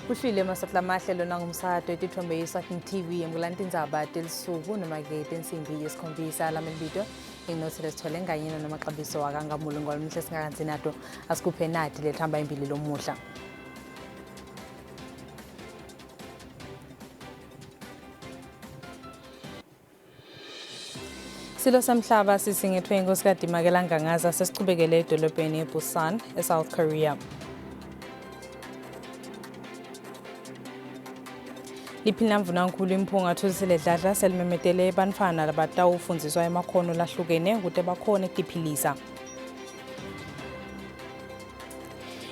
Kuhlwile emasotla amahle lona ngumsakato etithombe yeSwatini TV yemukela tindzaba telisuku noma-ke tensimbi yesikhombisa lami libito inginothile sithole nganyena namaxabiso akangamuli ngolomhle singakanzi nato asikuphe nati lethamba imbili lomuhla. Silo semhlaba sisingethwe inkosikazi Makela Ngangaza sesichubekele edolobheni eBusan, eSouth Korea. Liphini lamvunankulu Imphunga Thulisile Dladla selimemetele bantfwana labatawufundziswa emakhono lahlukene kute bakhone kutiphilisa.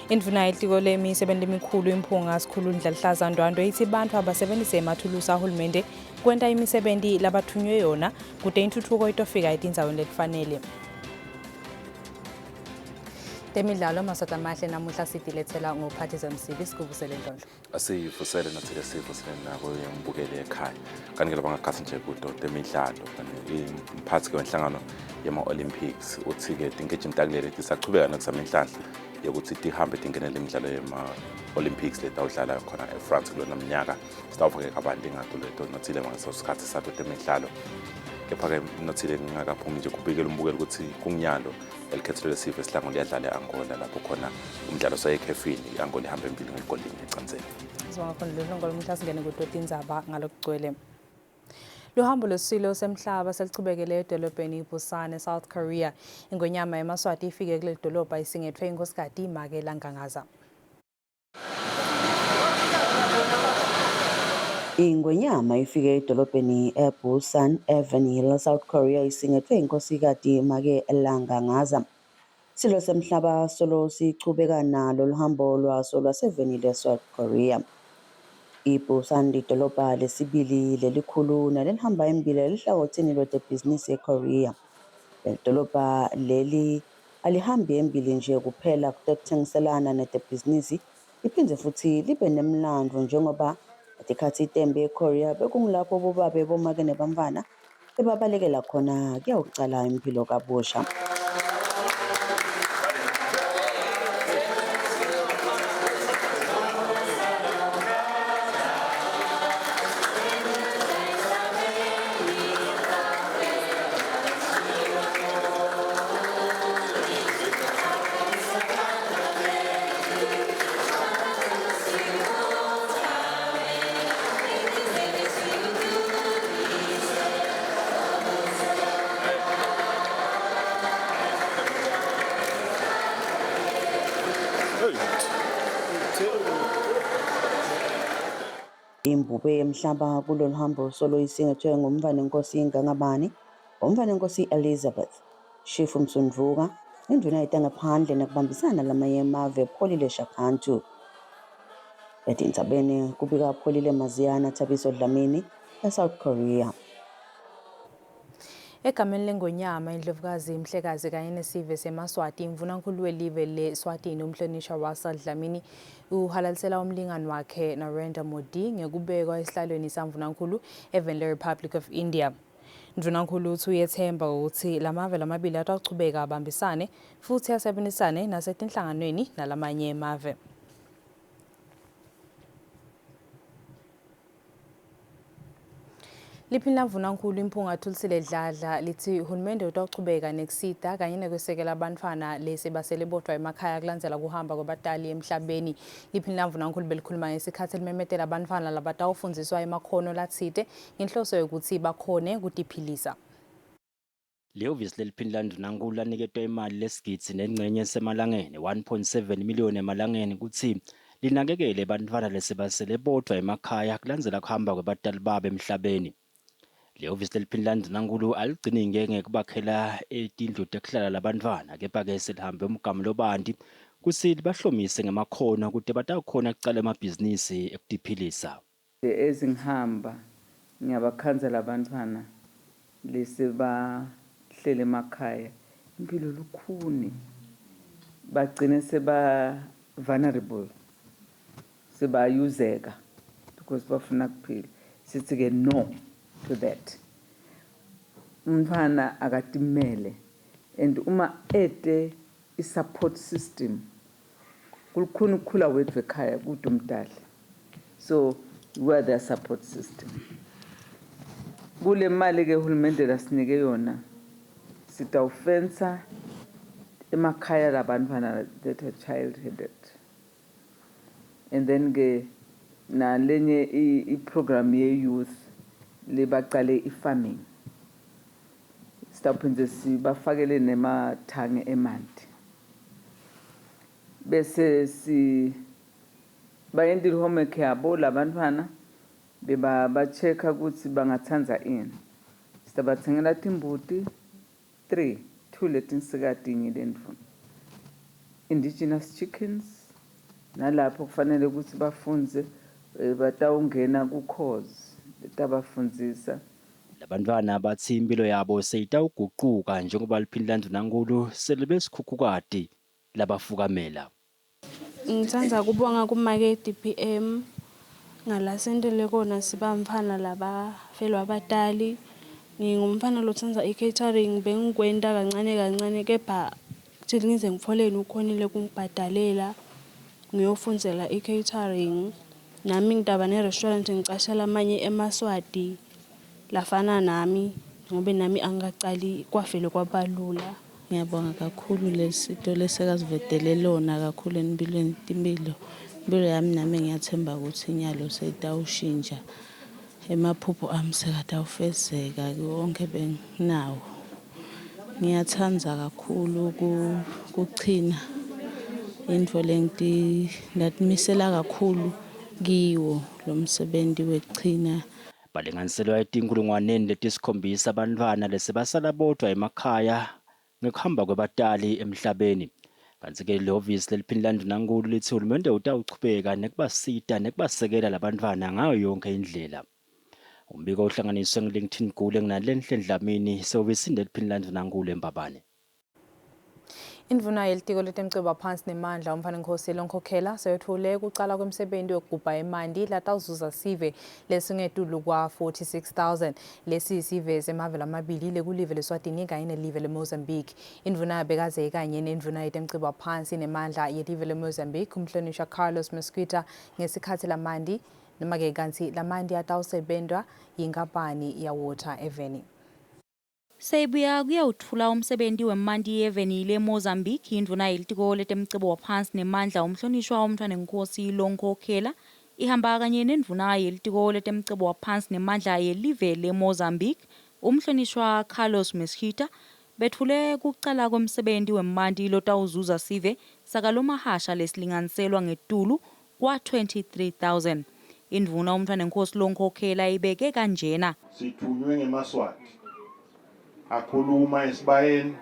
Indvuna yelitiko lemisebenti emikhulu Imphunga Sikhulu Ndlalihlaza Ndwandwe itsi bantfu abasebentise emathulusi ahulumende kwenta imisebenti labathunywe yona kute intfutfuko itofika etindzaweni letifanele. Temidlalo Maswati Amahle namuhla sitiletsela nguPhathizwe Msibi sikuvusele Ndlondlo. Asiyivusele nathi-ke siyivusele nako yembukeli ekhaya. Kanti-ke labangakasi nje kuto temidlalo umphathi-ke wenhlangano yema-Olympics uthi-ke tingijimi takuleli tisachubeka nekuzama inhlanhla yokuthi tihambe tingenele imidlalo yema-Olympics letawudlala khona eFrance kulona mnyaka. Sitawuva-ke kabanti ngato leto nothile ngaleso sikhathi sato temidlalo. Kepha-ke nothile ngingakaphumi nje kubikela umbukeli ukuthi kunginyalo elikhethelo lesive sihlangu liyadlala e-Angola lapho khona umdlalo sayekhefini i-Angola ihambe embili ngeligoli linye ecandzeni. Sibonga khona lolu ngolomuhla singene kuto tindzaba ngalokugcwele. Luhambo lwesilo semhlaba selichubekele edolobheni iBusan eSouth Korea. Ingonyama yemaSwati ifike kuleli dolobha isingethwe inkhosikati Make Langangaza. Ingonyama ifike edolobheni eBusan eVenil, South Korea isingethwe inkosikati Make Langangaza. Silo semhlaba solo sichubeka nalo luhambo lwaso lwaseVenil eSouth Korea. IBusan lidolobha lesibili lelikhulu nalelihamba embili elihlangothini lwetebhizinisi eKorea. Lelidolobha leli alihambi embili nje kuphela kutekuthengiselana netebhizinisi, liphindze futsi libe nemlandvo njengoba ngetikhatsi tempi eKorea bekungulapho bobabe, bomake nebantfwana bebabalekela khona kuyawucala imphilo kabusha. Imbube yemhlaba kulolu hambo solo isingethwe ngumntfwanenkosi Ngangabani, umntfwanenkosi Elizabeth, Shifu Msundvuka, indvuna yetangephandle nekubambisana lamanye emave Pholile Shakantu. Etindzabeni kubika Pholile Maziyana Thabiso Dlamini eSouth Korea. Egameni lengonyama, indlovukazi Mhlekazi kanye nesive semaSwati, imvunankulu welive leSwatini umhlonishwa Russell Dlamini uhalalisela umlingani wakhe Narendra Modi ngekubekwa esihlalweni samvunankulu eveni le-Republic of India. Ndvunankulu uthi uyethemba ukuthi lamave lamabili atawuchubeka abambisane futhi asebenisane nasetinhlanganweni nalamanye emave. Liphini lamvunankulu Imphunga Thulisile Dladla lithi hulumende utawuchubeka nekusita kanye nekwesekela bantfwana lesebasele bodvwa emakhaya kulandzela kuhamba kwebatali emhlabeni. Liphini lamvunankulu belikhuluma ngesikhatsi limemetela bantfwana labatawufundziswa emakhono latsite ngenhloso yokuthi bakhone kutiphilisa. Lihhovisi leliphini landvunankhulu laniketwa imali lesigidzi nencenye semalangeni, 1.7 million emalangeni, kutsi linakekele bantfwana lesebasele bodvwa emakhaya kulandzela kuhamba kwebatali babo emhlabeni. Lihhovisi leliphini landvunankhulu aligcini nge ngekubakhela tindlu tekuhlala labantfwana kepha-ke selihambe umgamu lobanti kutsi libahlomise ngemakhono kute batawukhona kucala emabhizinisi ekutiphilisa. As ngihamba ngiyabakhandza labantfwana lesebahleli emakhaya impilo lukhuni bagcine seba vulnerable sebayuzeka because bafuna kuphila sithi ke no to that umntfwana akatimele and uma ete i-support system kulukhuni ukukhula wedwa ekhaya kude umdali. So we are their support system. Kule mali ke uhulumende lasinike yona sitawufensa emakhaya labantwana that are child headed. And then ke nalenye i-program ye-youth lebacale i-farming. Sitawuphindze sibafakele nemathange emanti. Bese si bayentile homework yabo labantwana beba ba-check-a ukuthi bangatsandza ini. Sitabatsengela timbuti 3, 2 letinsikati inye lendvuna. Indigenous chickens nalapho kufanele ukuthi bafundze batawungena ku-course letabafundzisa. Labantwana batsi imphilo yabo seyitawugucuka njengoba liphini landvunankhulu selibe sikhukhukati labafukamela. Ngithanda kubonga kumake DPM ngalasentele kona sibamfana labafelwa abatali. Ngingumfana lotsandza i-catering bengikwenta kancane kancane kepha kuthi ngize ngitfoleni ukhonile kungibhadalela ngiyofundzela i-catering. Nami ngitaba ne-restaurant ngicashe lamanye emaSwati lafana nami ngobe nami angikacali kwavele kwabalula. Ngiyabonga kakhulu lesito lesekasivetele lona kakhulu empilweni timphilo. Impilo yami nami ngiyathemba ukuthi inyalo seyitawushintsha. Emaphupho ami sekatawufezeka wonke benginawo. Ngiyatsandza kakhulu kuchina intfo lengitimisela kakhulu kiwo lo msebenzi wekuchina. Balinganiselwa etinkulungwaneni letisikhombisa bantfwana lesebasala bodvwa emakhaya ngekuhamba kwebatali emhlabeni. Kantsi-ke lihhovisi leliphini landvunankhulu litsi hulumende utawuchubeka nekubasita nekubasekela labantfwana ngayo yonkhe indlela. Umbiko uhlanganiswe ngu-LinkedIn Gule nginaLenhle Dlamini sehhovisini leliphini landvunankhulu eMbabane. Indvuna yelitiko letemcebo phansi nemandla umntfwanenkhosi Lonkhokhela seyetfule kucala kwemsebenti wekugubha emanti latawuzuza sive lesingetulu kwa-46,000. Lesi sive semave lamabili lekulive leSwatini kanye nelive leMozambique. Indvuna bekaze kanye nendvuna yetemcebo phansi nemandla yelive leMozambique umhlonishwa Carlos Mesquita ngesikhatsi lamanti noma-ke kantsi lamanti atawusebentwa yinkampani ya-Water Avenue. Seyibuya kuyawutfula umsebenti wemanti eveni leMozambique indvuna yelitiko letemcebo waphansi nemandla umhlonishwa umntfwanenkosi Lonkhokhela ihamba kanye nendvuna yelitiko letemcebo waphansi nemandla yelive leMozambique umhlonishwa Carlos Mesquita betfule kucala kwemsebenti wemanti lotawuzuza sive sakalomahasha lesilinganiselwa ngetulu kwa-23,000. Indvuna umntfwanenkosi Lonkhokhela ibeke kanjena. Sithunywe ngemaSwati akhuluma esibayeni,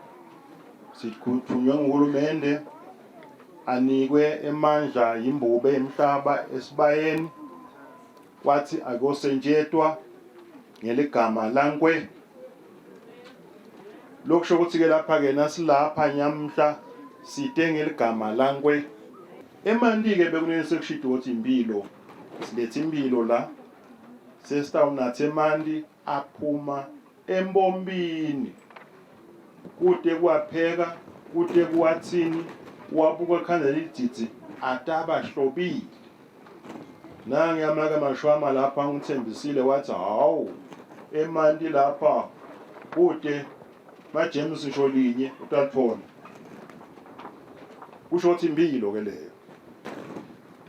sithunywe nguhulumende anikwe emandla yimbube yemhlaba esibayeni, kwathi akosentshetwa ngeligama lankwe. Lokusho ukuthi ke lapha ke nasilapha nyamhla site ngeligama lankwe. Emanti ke bekunene sekushido ukuthi impilo, siletha impilo la sesitawunatha emanti aphuma empompini kute kuwapheka kute kuwathini wabuka khanda lidzidzi atabahlobile. Nange amake mashwama lapha ngithembisile wathi hawu emanti lapha kute maJames ngisho linye utalithola. Kusho ukuthi impilo ke leyo.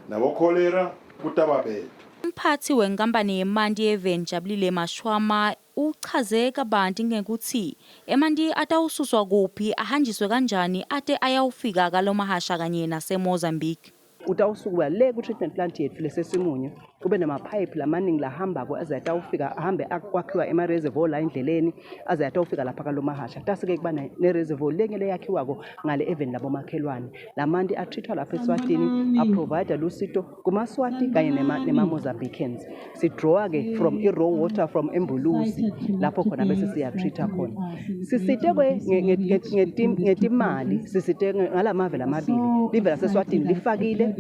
Nabo cholera kutababetha. Umphathi wenkampani yemanti eveni Jabulile Mashwama uchaze kabanti ngekutsi emanti atawususwa kuphi ahanjiswe kanjani ate ayawufika kaLomahasha kanye naseMozambique. Utawusuka le ku-treatment plant yetfu lesesimunye kube namaphayiphi lamaningi lahambako aze atawufika ahambe kwakhiwa ema-reservoir la endleleni aze atawufika lapha kaLomahasha. Tase-ke kuba ne-reservoir lenye leyakhiwako ngale eveni labomakhelwane. Lamanti athithwa lapha eSwatini aprovide lusito kumaSwati kanye nema-Mozambicans. Sidraw-ke from i-raw water from Embuluzi lapho khona bese siyatreat-a khona. Sisite-ke ngetimali, sisite ngalamave lamabili. Live laseSwatini lifakile,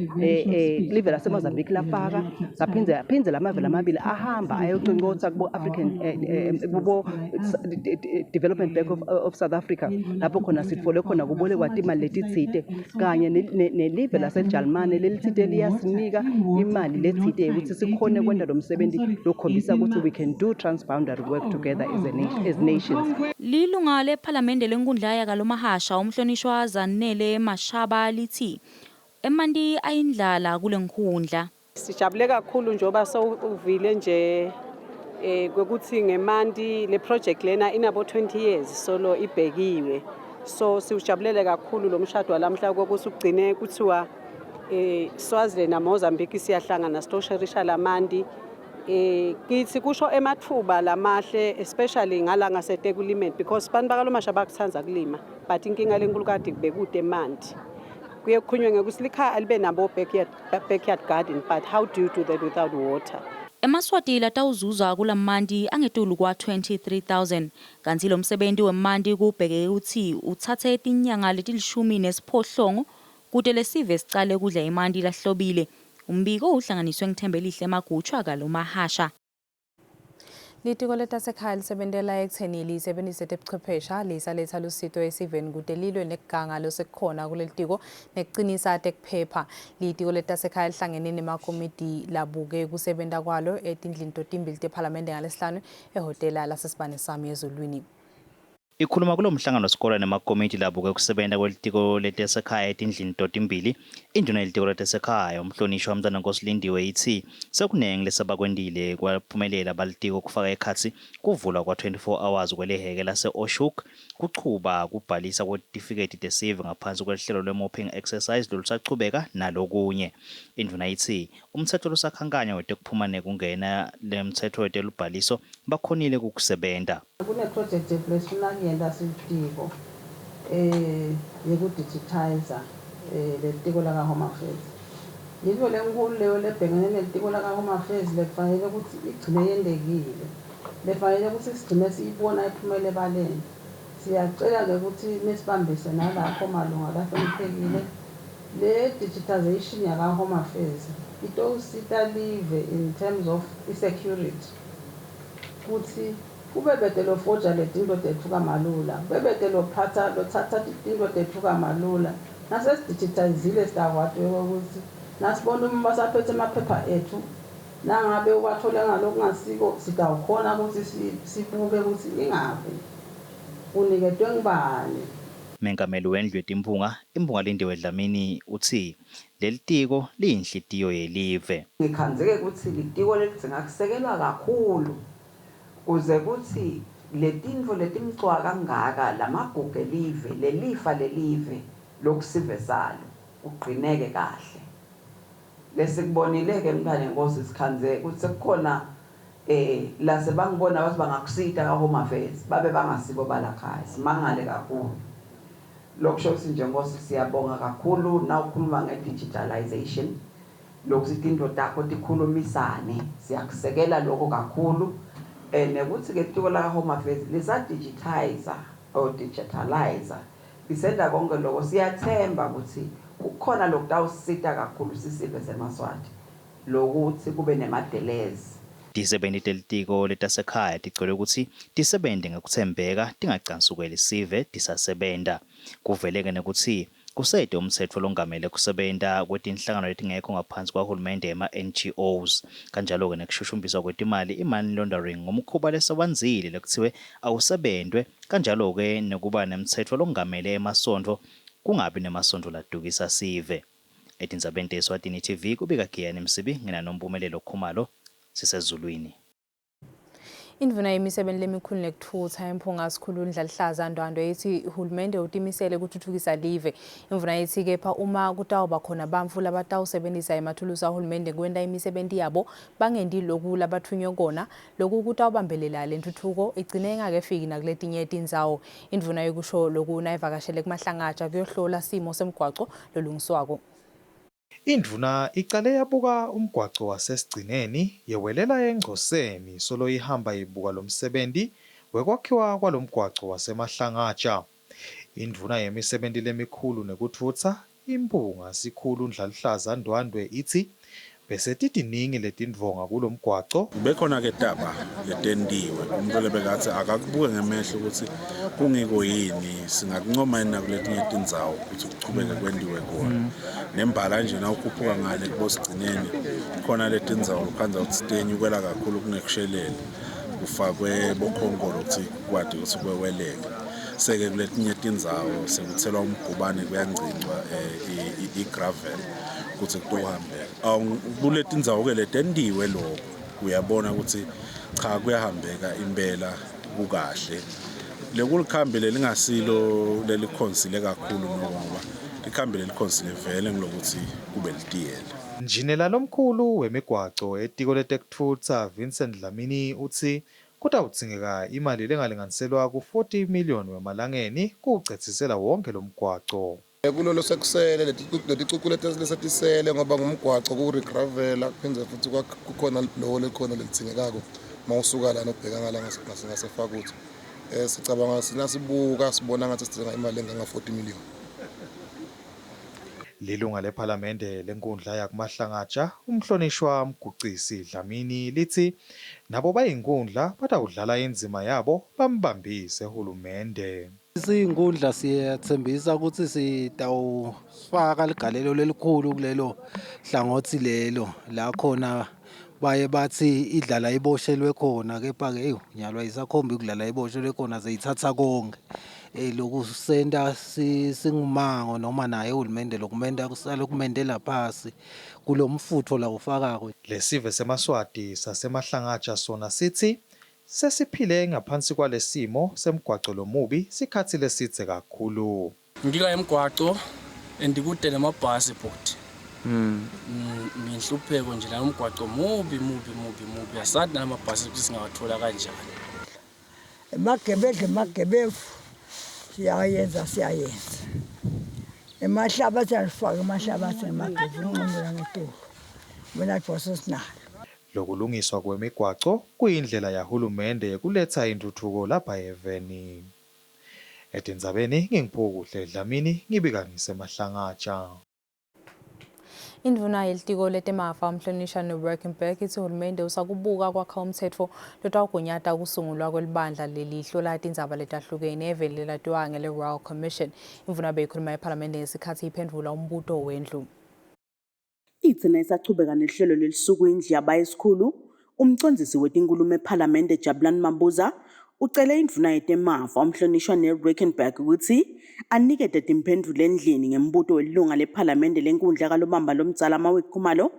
live laseMozambique lafaka, saphinde Kuphindze aphindze lamave lamabili ahamba ayoconcotsa kubo African eh, eh, kubo Development Bank of South Africa lapho khona sitfole khona kubolekwa timali letitsite kanye nelive laseJalimane lelitsite liyasinika imali letsite yekutsi sikhone kwenta lo msebenti lokhombisa kutsi we can do transboundary work together as, a nation, as nations. Lilunga lephalamende lenkundla yakaLomahasha umhlonishwa Zanele Mashaba lithi emanti ayindlala kulenkhundla. Sijabule kakhulu njengoba sewuvile nje eh kwekuthi ngemanti le project lena inabo 20 years solo ibhekiwe. So siwujabulele kakhulu lo mshado walamhla kokuthi ugcine kuthiwa eh Swaziland na Mozambique siyahlangana sitosherisha lamanti eh kithi kusho emathuba lamahle especially ngala ngasetekulimeni because bantu bakalomasha bakuthanda kulima but inkinga lenkulu kade kubekude emanti. Kuye kukhulunywe ngekuthi likhaya alibe nabo backyard backyard garden but how do you do that without water? EmaSwati latawuzuza kulamanti angetulu kwa-23,000 kantsi lomsebenti wemanti kubhekeke kutsi utsatse tinyanga letilishumi nesiphohlongo kute lesive sicale kudla emanti lahlobile. Umbiko uhlanganiswe nguThembelihle Magutshwa kaLomahasha. Litiko letasekhaya lisebentela ekutheni lisebenzise tebuchwephesha lisaletha lusito esiveni kute lilwe nekuganga losekukhona kuleli tiko nekucinisa tekuphepha. Litiko letasekhaya lihlangene nemakomidi labuke kusebenta kwalo etindlini totimbili tephalamende ngalesihlanu ehhotela laseSibane Sami eZulwini. Ikhuluma kulo mhlangano sikolo nemakomiti labuke kusebenta kwelitiko letesekhaya etindlini totimbili, induna yelitiko letesekhaya umhlonishwa Mntwanenkosi Lindiwe itsi sekunengi lesebakwentile kwaphumelela balitiko kufaka ekhatsi kuvulwa kwa-24 hours kwelihheke lase-Oshoek, kuchuba kubhalisa kwetitifiketi tesive ngaphansi kweluhlelo lwe-mopping exercise lolusachubeka nalokunye. Indvuna itsi umtsetfo losakhankanya wetekuphuma nekungena lemtsetfo wetelubhaliso bakhonile kukusebenta. Kune-project yethu lesifuna kuyenta silitiko eh yeku-digitize eh lelitiko laka-Home Affairs. Yintfo lenkulu leyo lebhekene nelitiko laka-Home Affairs lekufanele ukuthi igcine yentekile, lefanele ukuthi sigcine siyibona iphumele ebaleni. Siyacela-ke ukuthi nisibambise nalapho malunga lahloniphekile. Le digitization yaka-Home Affairs itosita live in terms of i-security kutsi kube bete lofoja letinto tetfu kamalula, kube bete lophatsa lotsatsa tintfo tetfu kamalula. Nasesi-digitizile sitakwati ukuthi nasibona uma basaphetse emaphepha etfu nangabe uwathole ngalokungasiko sitawukhona kutsi sibuke kutsi ingabe uniketwe ngubani. Mengameli wendlu yetimphunga, Imphunga Lindiwe Dlamini utsi lelitiko liyinhlitiyo yelive. Ngikhandzeke kutsi litiko lelidzinga kusekelwa kakhulu kuze kutsi letintfo letimcoka kangaka lamagugu elive, lelifa lelive lokusive salo kugcineke kahle. Lesikubonile-ke mntfwanenkosi sikhandze kutsi sekukhona eh lasebangibona bathi bangakusita ka-Home Affairs babe bangasibo balakhaya simangale kakhulu. Lokusho kutsi nje Nkosi siyabonga kakhulu nawukhuluma nge-digitalization lokuthi tintfo takho tikhulumisane siyakusekela lokho kakhulu eh nekutsi-ke litiko laka-Home Affairs lisa-digitizer or digitalizer lisenta konke loko siyathemba kutsi kukhona lokutawusita kakhulu sisive semaSwati lokuthi kube nemadelezi. Tisebenti telitiko letasekhaya ticelwe kutsi tisebente ngekutsembeka tingacansukeli sive tisasebenta. Kuveleke nekutsi kusete umtsetfo longamele kusebenta kwetinhlangano letingekho ngaphansi kwahulumende ema-NGOs. Kanjalo-ke nekushushumbiswa kwetimali i-money laundering ngumkhuba lesewandzile lekutsiwe awusebentwe kanjalo-ke nekuba nemtsetfo longamele emasontfo kungabi nemasontfo ladukisa sive. Etindzabeni te-Eswatini TV kubika Giyani Msibi nginanoMpumelelo Khumalo sisezulwini. Indvuna yemisebenti lemikhulu nekutfutsa Imphunga Sikhulu Ndlalihlaza Ndwandwe ithi hulumende utimisele kuthuthukisa live. Imvuna ithi kepha uma kutawuba khona bantfu labatawusebenzisa emathulusi ahulumende kwenta imisebenti yabo bangenti loku labatfunywe kona, loku kutawubambelela lentfutfuko igcine ingakefiki nakuletinye tindzawo. Indvuna yekusho loku nayivakashele kuMahlangatsha kuyohlola simo semgwaco lolungiswako. Indvuna icale yabuka umgwaco waseSigcineni yewelela eNgcoseni solo ihamba ibuka lomsebenti wekwakhiwa kwalomgwaco waseMahlangatsha. Indvuna yemisebenti lemikhulu nekutfutsa, Imphunga Sikhulu Ndlaluhlaza Ndwandwe itsi Besetitiningi letindvonga kulomgwaco. Kubekhona-ke taba letentiwe umuntu lebekatsi akakubuke ngemehlo ukuthi kungiko yini singakuncoma yini nakuletinye tindzawo ukuthi kuchubeke kwentiwe kona. Nembala nje nawukhuphuka ngale kubosigcineni khona letindzawo ukhandza ukuthi tenyukela kakhulu kunekushelela kufakwe bokhonkolo ukuthi kukwati ukuthi kweweleke. Seke kuletinye tindzawo sekuthelwa umgubane kuyangcingcwa eh, i-gravel ukuthi kutohambeka. Kuletindzawo-ke letentiwe lokho uyabona ukuthi cha kuyahambeka impela kukahle. Lekulikhambi lelingasilo lelikhonsile kakhulu noko ngoba likhambi lelikhonsile vele ngilokuthi kube litiyela. Njinela lomkhulu wemigwaco etiko letekutfutsa Vincent Dlamini utsi kutawudzingeka imali lengalinganiselwa ku-40 million wemalangeni kuwucedzisela wonkhe lomgwaco. Kulolo sekusele leticucu lesetisele ngoba ngumgwaco kuwurigravela kuphinde futhi kukhona lowo lekhona lelidzingekako uma usuka lana ubheka ngala ngaseFakutsi. Um sicabanga sinasibuka sibona ngathi sidinga imali enganga-40 million. Lilunga lephalamende lenkundla yakuMahlangatsha umhlonishwa Mgucisi Dlamini litsi nabo bayinkundla batawudlala indzima yabo bambambise hulumende. Siyinkundla siyathembisa ukuthi sitawufaka ligalelo lelikhulu kulelo hlangothi lelo la khona baye bathi idlala iboshelwe khona kepha-ke eyi nyalo ayisakhombi ukudlala iboshelwe khona seyithatha konke um loku senta singumango noma naye uhulumende lokumenta kusale kumendela phasi kulo mfutho lawufakako. Lesive semaSwati saseMahlangatsha sona sitsi Sesiphile ngaphansi kwalesimo semgwaco lomubi sikhatsi lesidze kakhulu. Inkinga yemgwaco and kude nemabhasi bhuti. Nginhlupheko nje la umgwaco mubi mubi mubi mubi asati nalamabhasi ukuthi singawathola kanjani. Emagebedla emagebevu siyayenza siyayenza. Emahlabathi alifake emahlabathi emagevu unqamula ngetulu. Mina ibhoso sinalo. Lokulungiswa kwemigwaco kuyindlela yahulumende yekuletsa intfutfuko lapha eveni. Etindzabeni nginguPhukuhle Dlamini ngibika ngiseMahlangatsha. Indvuna yelitiko letemafa umhlonishwa Neil itsi hulumende usakubuka kwakha umtsetfo lotawugunyata kusungulwa kwelibandla lelihlola tindzaba letahlukene eveni lelatiwa ngele-Royal Commission. Imvuna beyikhuluma ephalamende ngesikhatsi iphendvula umbuto wendlu. Itsi nayisachubeka nehlelo lelisuku indlu yabayesikhulu, umcondzisi wetinkhulumo ePhalamende Jabulani Mabuza ucele indvuna yetemafa umhlonishwa Neil Rickenberg kutsi anikete timphendvulo endlini ngembuto welilunga lephalamende lenkundla kaLobamba lomdzala Mawi Khumalo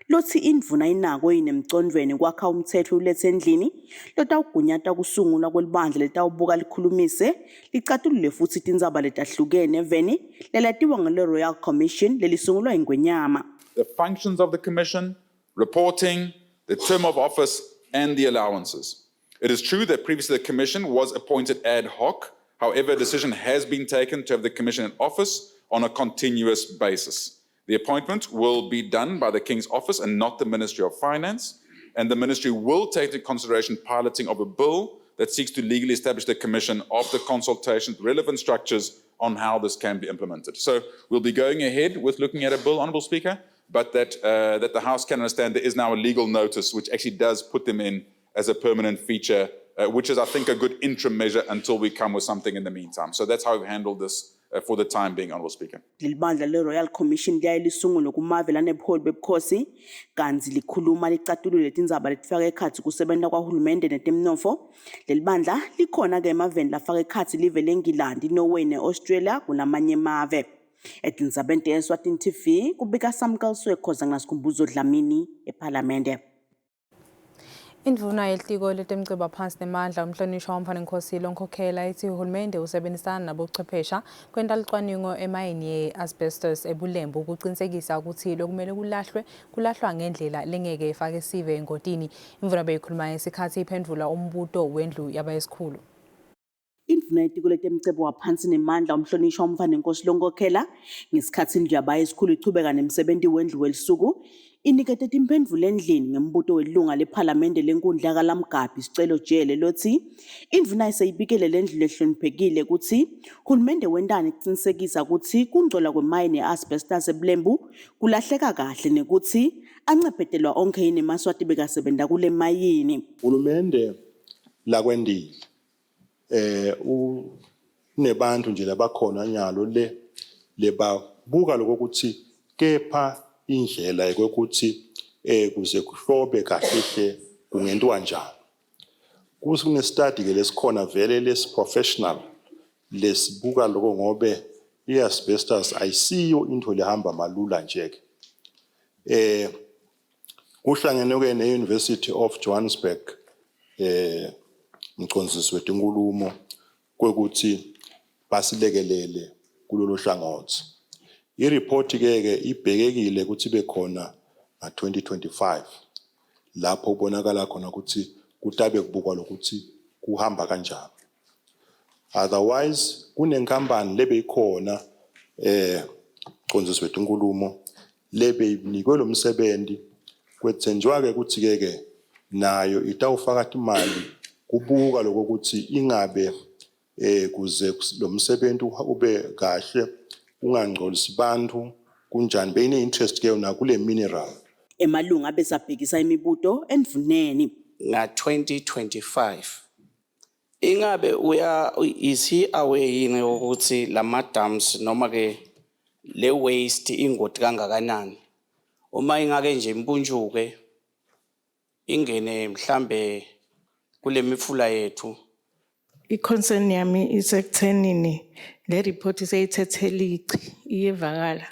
lotsi indvuna inako yini emcondvweni kwakha umtsetfo ulethe endlini lotawugunyata kusungulwa kwelibandla letawubuka likhulumise licatulule futsi tindzaba letahlukene eveni lelatiwa ngele-Royal Commission lelisungulwa yiNgwenyama. The functions of the commission, reporting, the term of office, and the allowances. It is true that previously the commission was appointed ad hoc. However, a decision has been taken to have the commission in office on a continuous basis. The appointment will be done by the King's Office and not the Ministry of Finance, and the ministry will take into consideration piloting of a bill that seeks to legally establish the commission after consultation with relevant structures on how this can be implemented. So we'll be going ahead with looking at a bill, Honourable Speaker, but that, that the House can understand there is now a legal notice which actually does put them in as a permanent feature, which is, I think, a good interim measure until we come with something in the meantime. So that's how we've handled this for the time being, Honourable Speaker. Lelibandla le-Royal Commission liyaye lisungulwe kumave lanebuholi bebukhosi kantsi likhuluma licatulule tindzaba letifaka ekhatsi kusebenta kwahulumende netemnotfo. Lelibandla likhona-ke emaveni lafaka ekhatsi live leNgilandi, Norway ne-Australia kulamanye emave. Etindzabeni te-Eswatini TV kubika Samkelisiwe Khoza nginaSikhumbuzo Dlamini ePhalamende. Indvuna yelitiko letemcebo phansi nemandla umhlonishwa uMntfwanenkosi Lonkhokhela itsi hulumende usebenzisana nabochwephesha kwenta lucwaningo emayini ye-asbestos eBulembu kucinisekisa kutsi lokumele kulahlwe kulahlwa ngendlela lengeke ifake sive engotini. Imvuna beyikhuluma ngesikhatsi iphendvula umbuto wendlu yabayesikhulu. Indvuna yetiko letemcebo waphansi nemandla umhlonishwa uMntfwanenkosi Lonkokhela ngesikhatsi indlu yabaye esikhulu ichubeka nemsebenti wendlu welisuku. inikete timphendvulo endlini ngembuto welilunga lephalamende lenkundla kaLamgabhi Sicelo Jele lotsi indvuna seyibikele lendlu lehloniphekile kutsi hulumende wentani kucinisekisa kutsi kungcola kwemayini ye-asbestos ebulembu kulahleka kahle nekutsi ancephetelwa onkhe yini emaSwati bekasebenta kule mayini. Hulumende lakwendile eh unebantu nje labakhona nyalo le lebabuka lokuthi kepha indlela yokuthi eh kuze kuhlobe kahle hle kungentiwa njani. Kune study ke lesikhona vele lesi professional lesibuka lokho ngobe i-asbestos ayisiyo into lehamba malula nje ke. Kuhlangene ke ne-University of Johannesburg mcondzisi wetinkulumo kwekuthi basilekelele kulolu hlangothi. I-report ke ke ibhekekile ukuthi ibe khona nga-2025 lapho kubonakala khona ukuthi kutabe kubukwa lokuthi kuhamba kanjani. Otherwise kunenkampani lebeyikhona mcondzisi wetinkulumo lebeyinikwe lo msebenzi kwethenjwa ke ukuthi ke ke nayo itawufaka imali kubuka lokuthi ingabe kuze lo msebenzi ube kahle ungangcolisi bantu kunjani beyine interest ke yona kule mineral. Emalunga abesabhekisa imibuto endvuneni. Nga-2025 ingabe uya is he aware yini ukuthi lama dams noma ke le waste ingoti kangakanani uma ingake nje impuntshuke ingene mhlambe kule mifula yethu? I-concern yami isekuthenini le report seyithethe lichi iyevakala.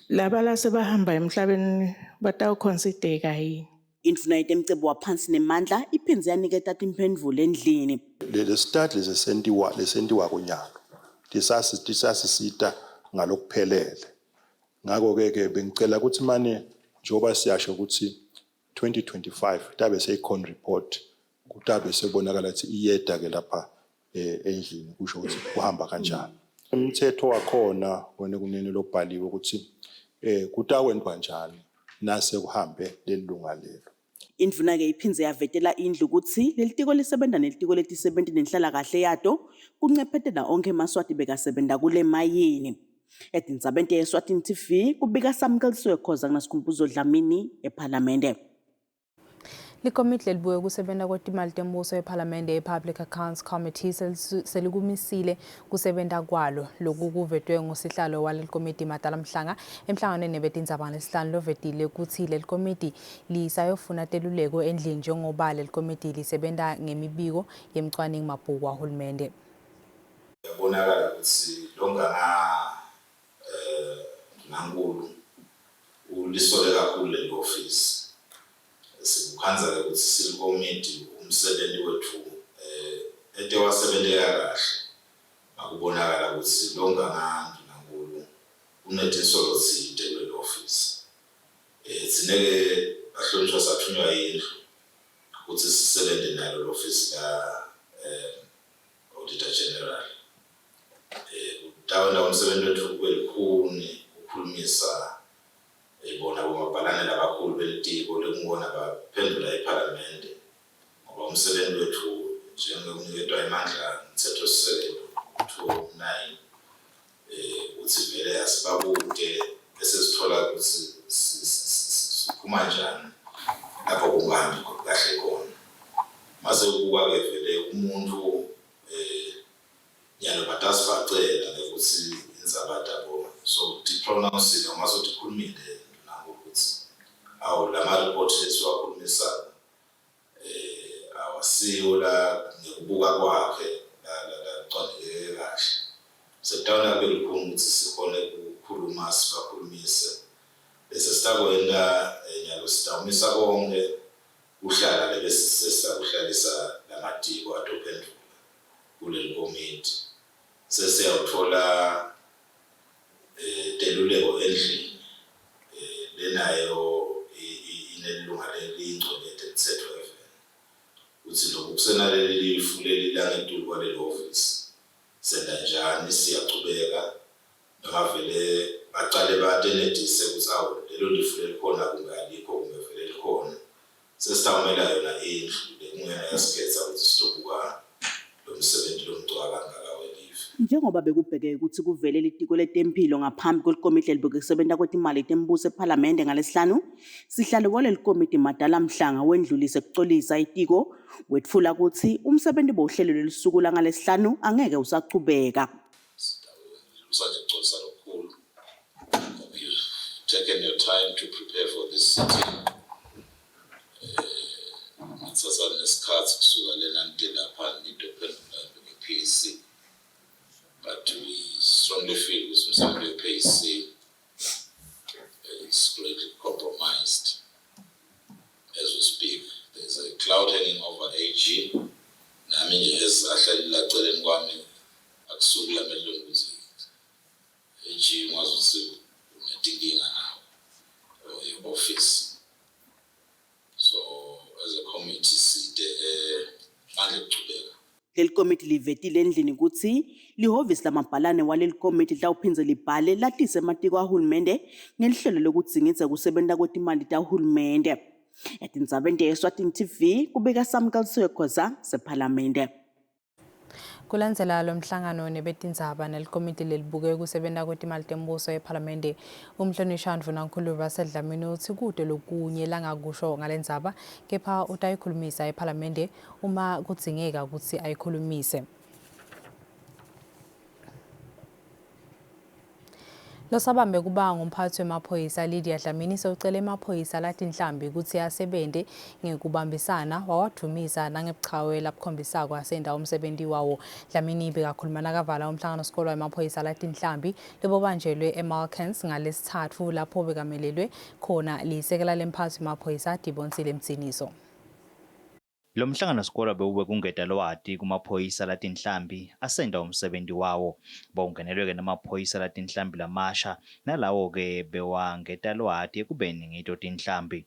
Laba lasebahamba emhlabeni batawuconsidereka yini? Indvuna yetemcebo waphansi nemandla iphindze yaniketa timphendvulo endlini. Le study lesentiwa lesentiwa kunyalo tisasi tisasisita ngalokuphelele. Ngakho ke ke bengicela ukuthi mane njengoba siyasho ukuthi 2025 tabe seyikhona report, kutabe sebonakala ukuthi iyeda ke lapha endlini kusho ukuthi kuhamba kanjani. Umthetho wakhona wena kunene lobhaliwe ukuthi kutakwentwa njani nase kuhambe lelunga lelo. Indvuna ke iphindze yavetela indlu kutsi lelitiko lisebenta nelitiko letisebenti nenhlalakahle yato kuncephetela onkhe emaSwati bekasebenta kule mayini. Etindzabeni te-Eswatini TV kubika Samkelisiwe Khoza kunaSikhumbuzo Dlamini ePhalamende. Likomiti lelibuke kusebenta kwetimali tembuso ePhalamende, i-Public Accounts Committee, selikumisile kusebenta kwalo. Loku kuvetwe ngusihlalo waleli komiti Madala Mhlanga emhlanganweni nebetindzaba ngalesihlanu, lovetile kutsi leli komiti lisayofuna teluleko endlini njengoba leli komiti lisebenta ngemibiko yemcwaningi mabhuku wahulumende. Kuyabonakala ukuthi longanga Ndunankulu ulisole kakhulu leli ofisi. Sikukhandza-ke ukuthi silikomidi umsebenzi wethu ete wasebenteka kahle makubonakala ukuthi longanga Ndunankulu unetinsolo tsite kuleli ofisi. Tsine-ke bahlonishwa sathunywa yindlu ukuthi sisebenze nalo lo ofisi la Auditor General. Kutawenta umsebenzi wethu kube lukhuni kukhulumisa bona bomabhalane labakhulu belitiko lekungibona baphendvula ephalamende ngoba umsebenzi wethu njengekuniketwa emandla ngumtsetfosisekelo 209 uthi vele asibabute bese sithola ukuthi siphuma njani lapho kungahambi kahle khona. Mase ubuka-ke vele umuntu nyalo batasibhacela ngekuthi indzaba tabo so ti-pronounce-ile noma sotikhulumile ndunangu ukuthi awu lama-report lesiwakhulumisako awasiwo la ngekubuka kwakhe lacwaningeke kahle. Sekutawuna kube lukhuni ukuthi sikhone ukukhuluma sibakhulumise bese sitakwenta nyalo sitawumisa konke kuhlala lebese sesisakuhlalisa lamatiko atophendvula kuleli komiti sesiyawutfola teluleko endlini lenayo inelilunga leliyingcwele yetemtsetfo eveni kutsi loku kusenaleli lifu leli langetulu kwaleli hhovisi senta njani, siyachubeka noma vele. Bacale batenetise kutsi awu lelo lifu lelikhona kumbe alikho kumbe vele likhona. Sesitawumela yona indlu lekunguyona yasikhetsa kutsi sitobuka lomsebenti lomcoka kangaka welive. Njengoba bekubheke kutsi kuvele Litiko Letemphilo ngaphambi kwelikomiti lelibuke kusebenta kwetimali tembuso ePhalamende ngaLesihlanu, sihlalo walelikomiti Madala Mhlanga wendlulise kucolisa itiko, wetfula kutsi umsebenti bowuhlelelwe lusuku langaLesihlanu angeke usachubeka. Sitawendlulisa nje kucolisa lokukhulu. You've taken your time to prepare for this sitting. Nitsatsa nesikhatsi kusuka lena nite lapha nitophendvula nge-PAC. But we strongly feel ukuthi umsebenzi we-PAC is greatly compromised as we speak. There's a cloud hanging over AG. Nami nje as ahlali la celeni kwami akusuki la mehlweni ukuthi AG ungazi ukuthi unetinkinga nawo or your office. So as a committee side mandla ekuchubeka. Leli komiti livetile endlini kutsi lihhovisi lamabhalane waleli komiti litawuphindze libhale latise ematiko ahulumende ngelihlelo lekudzingidza kusebenta kwetimali tahulumende. Etindzabeni te-Eswatini TV kubika Samkelisiwe Khoza sephalamende. Kulandzela lomhlangano nebetindzaba nelikomiti lelibuke kusebenta kwetimali tembuso ephalamende, umhlonishwa Ndvunankhulu Russell Dlamini utsi kute lokunye langakusho ngalendzaba kepha utayikhulumisa ephalamende uma kudzingeka kutsi ayikhulumise. Losabambe kuba ngumphathi wemaphoyisa Lydia Dlamini sewucele emaphoyisa latinhlambi kutsi asebente ngekubambisana wawadvumisa nangebuchawe labukhombisako asenda umsebenti wawo. Dlamini bekakhuluma nakavala umhlangano sikolwa wemaphoyisa latinhlambi lobobanjelwe eMalkens ngalesithathu lapho bekamelelwe khona lisekela lemphathi wemaphoyisa Dibonsile Mdziniso. Lo mhlanganosikolo bewuwekungeta lwati kumaphoyisa latinhlambi asenta umsebenti wawo. Bowungenelwe-ke nemaphoyisa latinhlambi lamasha, nalawo-ke bewangeta lwati ekubeni ngito tinhlambi.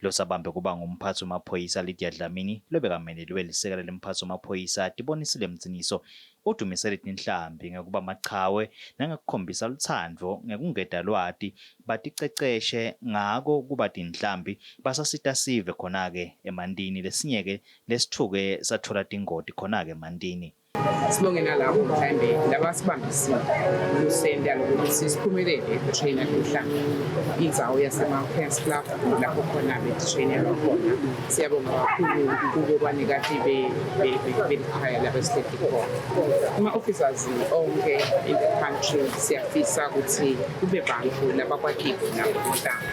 Losabambe kuba ngumphatsi wemaphoyisa Lydia Dlamini, lobekamelelwe lisekela lemphatsi wemaphoyisa Tibonisile Mdziniso, Udumise letinhlambi ngekuba machawe nangekukhombisa lutsandvo ngekungeta lwati baticeceshe ngako kuba tinhlambi basasita sive khona-ke emantini lesinye-ke lesitfuke satfola tingoti khona-ke emantini. Sibonge nalabo mhlawumbe labasibambisile lusenta lokuthi siphumelele ekutreyina tinhlambi indzawo yasema-Cairns Club lapho khona betitreyinelwa khona. Siyabonga kakhulu kubo banikati belikhaya labesihleti khona. Ama-officers onke in the country siyafisa ukuthi kube bantu labakwatiko nabo inhlanga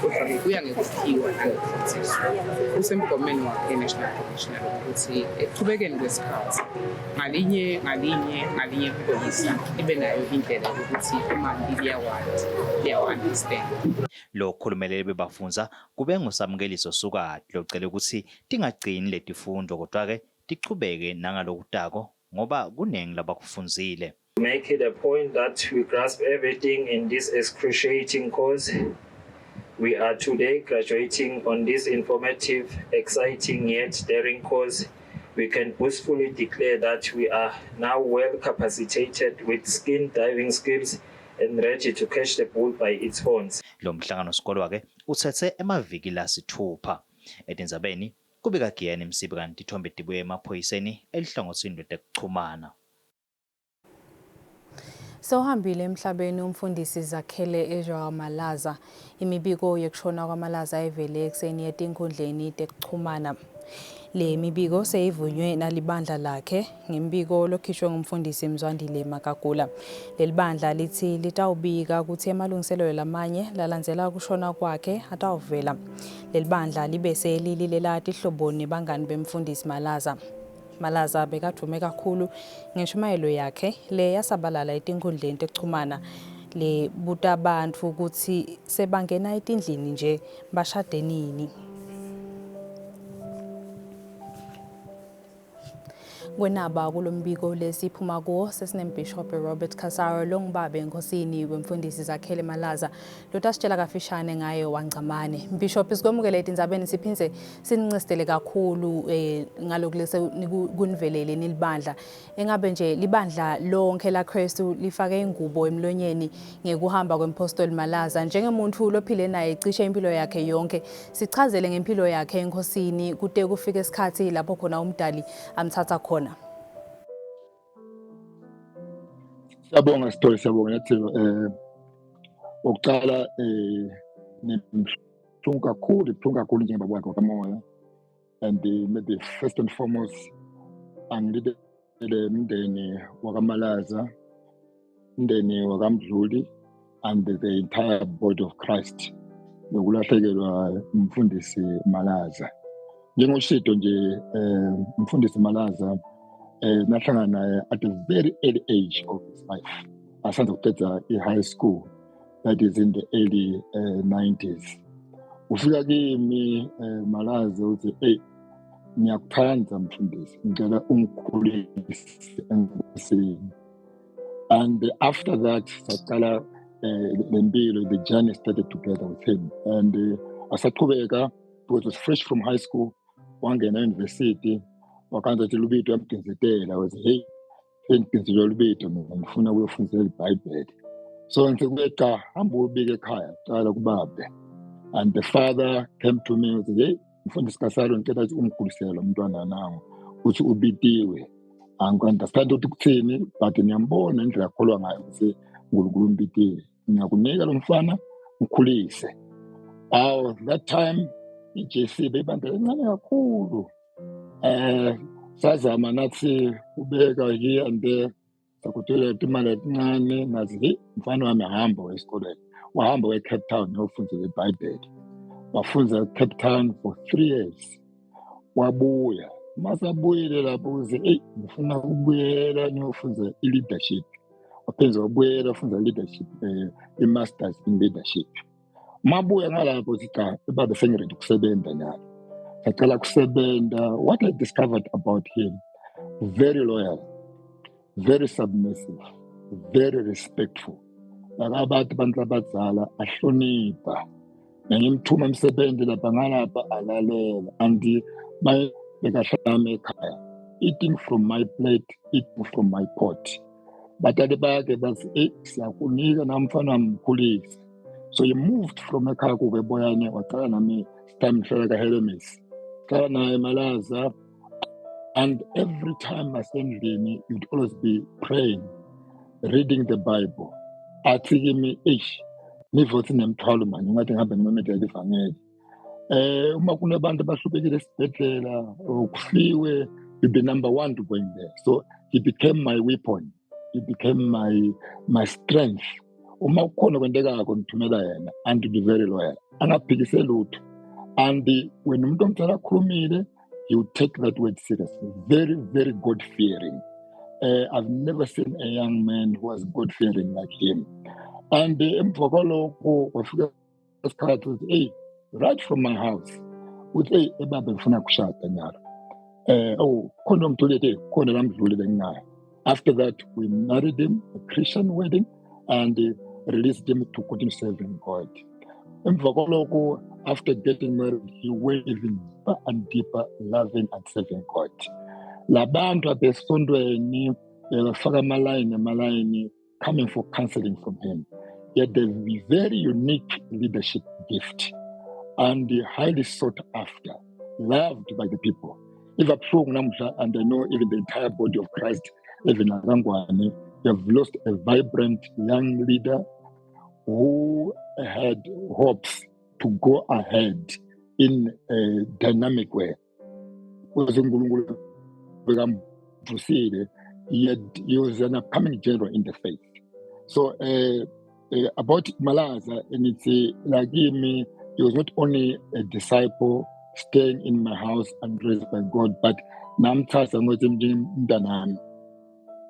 kodwa-ke kuya ngekuphiwa nangekufundziswa. Kusemgomeni wakhe National Commissioner ukuthi ekuchubekeni kwesikhathi ngalinye ngalinye ngalinye iphoyisa libe nayo indlela yokuthi imali liyawati liyawu-understand. Lokhulumele bebafundza Kube nguSamukeliso Sukati locele kutsi tingagcini letifundvo kodwa-ke tichubeke nangalokutako ngoba kunengi labakufundzile. Make it a point that we grasp everything in this excruciating course. We are today graduating on this informative, exciting yet daring course. We can boastfully declare that we are now well capacitated with skin diving skills and ready to catch the bull by its horns. Lo mhlanganosikolo-ke utsetse emaviki lasitfupha. Etindzabeni, kubika Giyani Msibi kanti titfombe tibuye emaphoyiseni eluhlangotsini lwetekuchumana. Sewuhambile emhlabeni umfundisi Zakhele Israel Malaza. Imibiko yekushona kwaMalaza ivele ekuseni etinkhundleni tekuchumana. Le mibiko seyivunywe nalibandla lakhe ngembiko lokhishwe ngumfundisi Mzwandile Magagula. Leli bandla litsi litawubika kutsi emalungiselelo lamanye lalandzela kushona kwakhe atawuvela. Leli bandla libese lililela tihlobo nebangani bemfundisi Malaza. Malaza bekadvume kakhulu ngenshumayelo yakhe le yasabalala etinkhundleni tekuchumana lebuta bantfu kutsi sebangena etindlini nje bashade nini. Kwenaba kulombiko lesiphuma kuwo sesinembhishobhi Robert Kasaro longubabe enkosini wemfundisi Zakhele Malaza lotasitshela kafishane ngaye wangcamane. Mbhishobhi sikwemukele etindzabeni siphindze sinincestele kakhulu eh, ngaloku lese kunivelele nilibandla. Engabe nje libandla lonke laKristu lifake ingubo emlonyeni ngekuhamba kwemphostoli Malaza njengemuntu lophile naye cishe impilo yakhe yonke. Sichazele ngempilo yakhe enkosini kute kufike isikhathi lapho khona umdali amthatha khona. Siyabonga Sithole, siyabonga Nyathelo. Eh okokuqala eh ngibuhlungu kakhulu, ibuhlungu kakhulu njengoba wakhe wakamoya. And maybe first and foremost angilibele umndeni wakaMalaza, umndeni wakaMdluli and the entire body of Christ nokulahlekelwa umfundisi Malaza. Njengoshito nje eh umfundisi Malaza eh nahlangana naye at a very early age of his life asanda kuqeda i-high school, that is in the early 90s. Ufika kimi Malaza uthi, "Hey, ngiyakuthanda mfundisi, ngicela ungikhulise enkosini." And after that saqala lempilo, the journey started together with him and asaqhubeka because was fresh from high school, wangena university, wakanza ukuthi lubito yamgcinzetela, wathi, "Hey, sengigcinzelwe lubito mina, ngifuna ukuyofundisa iBhayibheli." So ngithi kuye, "Cha, hamba uyobika ekhaya qala kubabe." And the father came to me and said, "Hey, mfundisi Kasalo, ngicela ukuthi ungikhulisele lo mntwana nangu, uthi ubitiwe. Angi-understand ukuthi kuthini, but ngiyambona indlela akholwa ngayo ukuthi uNkulunkulu umbitile. Ngiyakunika lo mfana, ngikhulise." Aw, that time i-JC beyibandla encane kakhulu. Sazama nathi ubeka here and there, sakuthola imali encane nazi, hey, mfana wami, hamba esikolweni. Wahamba we-Cape Town uyofundela iBhayibheli, wafunza e-Cape Town for 3 years, wabuya. Masabuyile lapho uze, "Eyi, ngifuna ukubuyela ngiyofunza i-leadership." Waphinde wabuyela wafunza i-leadership, i-masters in leadership. Mabuya ngalapho uthi, "Cha babe, sengi-ready ukusebenza nyalo." Sacala kusebenza. What I discovered about him, very loyal, very submissive, very respectful. Lakabantu abantu abadzala ahlonipha, ngimthuma emsebenzi lapha ngalapha alalela, and bekahlala ekhaya eating from my plate, eating from my pot. Batali bakhe bathi, "Hey, siyakunika namfana, wamkhulisa." So he moved from ekhaya kuke eboyane, waqala nami time ngihlala kaHelemis, hlala naye Malaza. And every time asendlini you'd always be praying, reading the Bible. Athi kimi, "Eish, nivothi nemthwalo manje, ngathi ngihambe ngimemezela ivangeli. Uma kunabantu abahlupekile esibhedlela kufiwe, you be number one to go in there." So he became my weapon, he became my strength. Uma kukhona kwentekako ngithumela yena, and to be very loyal, angaphikise lutho. And when umuntu omdala akhulumile, he would take that word seriously. Very, very God fearing. I've never seen a young man who was God fearing like him. And emva kwalokho kwafika isikhathi ukuthi, hey, right from my house uthi, "Hey ebabe, ngifuna kushada nyalo." Oh, khona umthulete khona lamdlule benginayo. After that we married him, a Christian wedding, and released him to continue serving God. Emva kwalokho, after getting married, he went even deeper and deeper, loving and serving God. Labantu abesontweni bebafaka amalayini amalayini coming for counseling from him. He had a very unique leadership gift and highly sought after, loved by the people. Ivabuhlungu namuhla, and I know even the entire body of Christ, even Akangwane, we have lost a vibrant young leader who had hopes to go ahead in a dynamic way. Because uNkulunkulu bekamvusile, he was an upcoming general in the faith. So about Malaza, and it's like me, he was not only a disciple staying in my house and raised by God, but namthatha ngokuthi mntanami.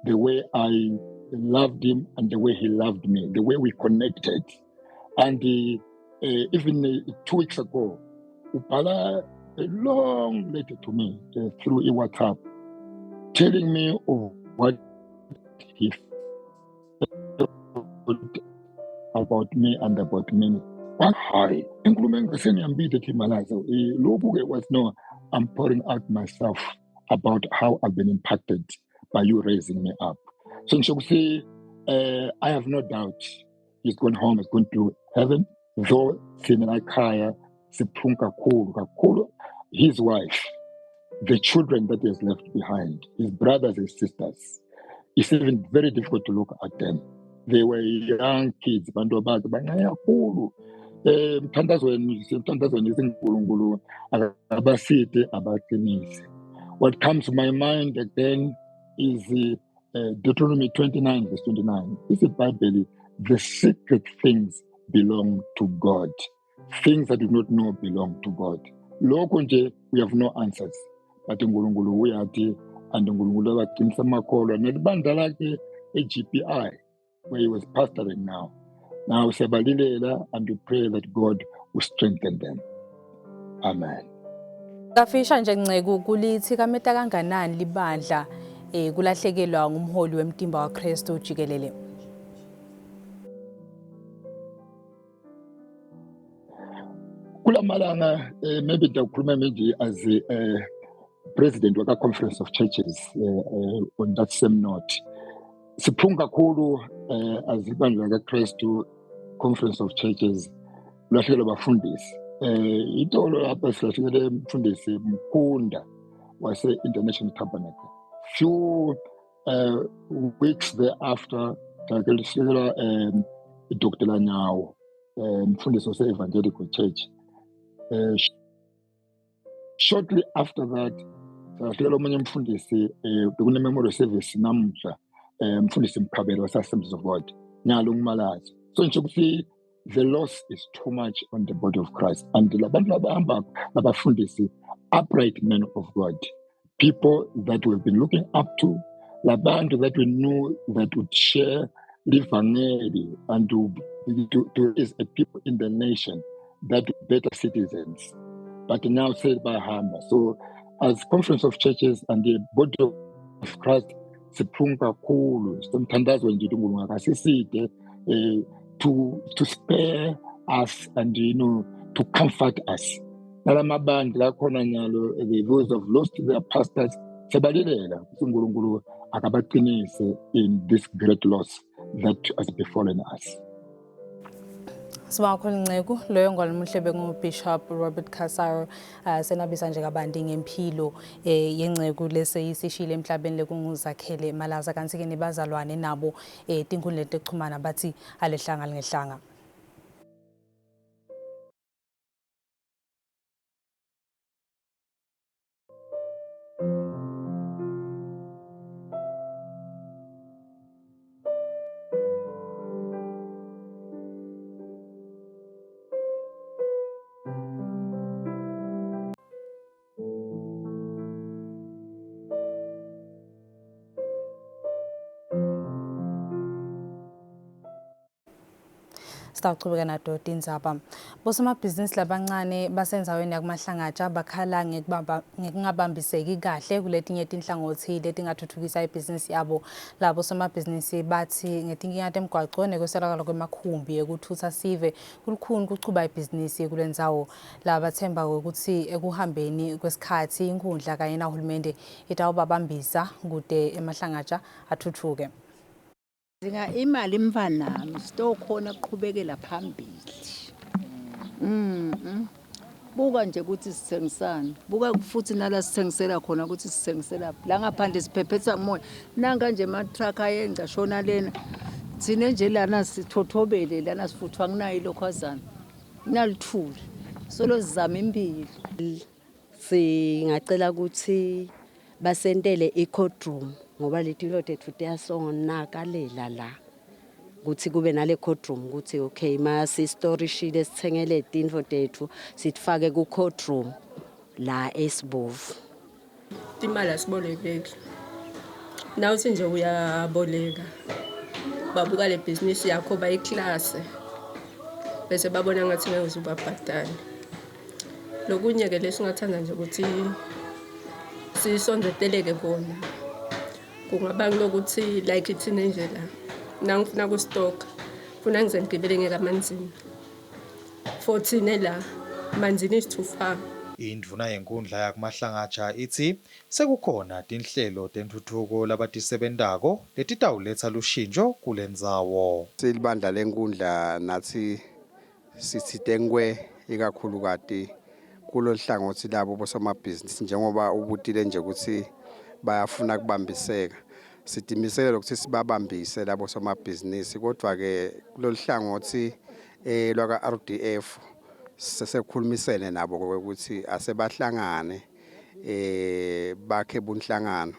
The way I loved him and the way he loved me, the way we connected. And even 2 weeks ago, ubhala a long letter to me through WhatsApp, telling me of what he thought about me and about me. Hayi, inkulumo engisengiyambide ethi Malaza, lokhu-ke was no, I'm pouring out myself about how I've been impacted by you raising me up. So ngisho ukuthi I have no doubt he's going home, he's going to heaven, though thina la ekhaya sibuhlungu kakhulu kakhulu. His wife, the children that he has left behind, his brothers and sisters, it's even very difficult to look at them. They were young kids, bantu bakhe bancane kakhulu. Emthandazweni, semthandazweni isinkulunkulu akabaside abaqinise. What comes to my mind again is Deuteronomy 29 verse 29. It's the Bible, the secret things belong to God. Things that you do not know belong to God. Lokho nje we have no answers. But uNkulunkulu uyathi and uNkulunkulu abaqinisa amakholwa nelibandla lakhe e-GPI where he was pastoring now. Now siyabalilela and we pray that God will strengthen them. Amen. Kafisha nje Nceku kulithi kameta kanganani libandla kulahlekelwa ngumholi wemtimba waKristu jikelele. Kulamalanga maybe ngiyakhuluma manje as a president waka Conference of Churches on that same note. Siphunga kakhulu as ibandla likaKristu Conference of Churches ulahlekelwe abafundisi. Itolo lapha silahlekele umfundisi Mkhunda wase International Tabernacle. Few weeks thereafter salahlekelwa Dr. Nyawo, umfundisi wase Evangelical Church. Shortly after that salahlekelwa omunye umfundisi, bekune memorial service namuhla, umfundisi Mkhabelo wase Assemblies of God nyalo ngumalazi. So nje ukuthi the loss is too much on the body of Christ and labantu labahamba labafundisi, upright men of God, people that we've been looking up to, labantu that we knew that would share livangeli and to raise a people in the nation that were better citizens, but now said by Hamba. So as Conference of Churches and the body of Christ siphunga kakhulu, simthandazwe nje uNkulunkulu akasiside to spare us and to comfort us. Nalamabandla akhona nyalo, those have lost their pastors, siyabalilela ukuthi uNkulunkulu akabaqinise in this great loss that has befallen us. Sibonga kakhulu Nceku, loyo ngwalimuhle bengu-Bishop Robert Kasaro, senabisa nje kabanti ngempilo yenceku leseyisishile emhlabeni lekunguZakhele Malaza, kanti-ke nebazalwane nabo tinkhundleni tekuchumana bathi alehlanga lingehlanga. Sitawuchubeka nato tindzaba. Bosomabhizinisi labancane basendzaweni yakuMahlangatsha bakhala ngekungabambiseki kahle kuletinye tinhlangothi letingathuthukisa ibhizinisi yabo. Labo somabhizinisi bathi ngetinkinga temgwaco nekweswelakala kwemakhumbi ekuthutsa sive kulukhuni kuchuba ibhizinisi kulendzawo. Labathemba ukuthi ekuhambeni kwesikhathi inkhundla kanye nahulumende itawubabambisa kude eMahlangatsha athuthuke. Dinga imali mfanami sitokhona kuqhubekela phambili. Buka nje ukuthi sithengisana. Buka futhi nala sithengisela khona ukuthi sithengisela la ngaphandle siphephetha umoya. Nanka nje ama truck ayenza shona lena. Thina nje lana sithothobele lana sifuthwa kunayo ilokhazana. Kunalithuli. Solo sizama impilo. Singacela ukuthi basentele i-court room ngoba leti tethu tiyasonakalela la ukuthi kube nale court room ukuthi okay masistorishile sithengele tintfo tethu sitifake ku court room la esibovu. Imali asibolekeki. Nawuthi nje uyaboleka babuka le bhizinisi yakho bayiklase bese babona ngathi ngeke uze ubabhadale. Lokunye-ke lesingathanda nje ukuthi sisondeteleke kona Kungaba kulokuthi like thina nje la nangifuna kustoka funa ngize ngigibele ngeke amanzini. For thina la manzini is too far. Indvuna yenkundla yakuMahlangatsha itsi sekukhona tinhlelo tentfutfuko labatisebentako letitawuletsa lushintjo kulendzawo. Silibandla lenkundla natsi sitsite nkwe ikakhulukati kuloluhlangotsi labo bosomabhizinisi njengoba ubutile nje kutsi bayafuna kubambiseka. Sitimisele lokuthi sibabambise labo somabhizinisi kodwa-ke kuloluhlangotsi eh lwaka-RDF sesekukhulumisene nabo ukuthi asebahlangane eh bakhe bunhlangano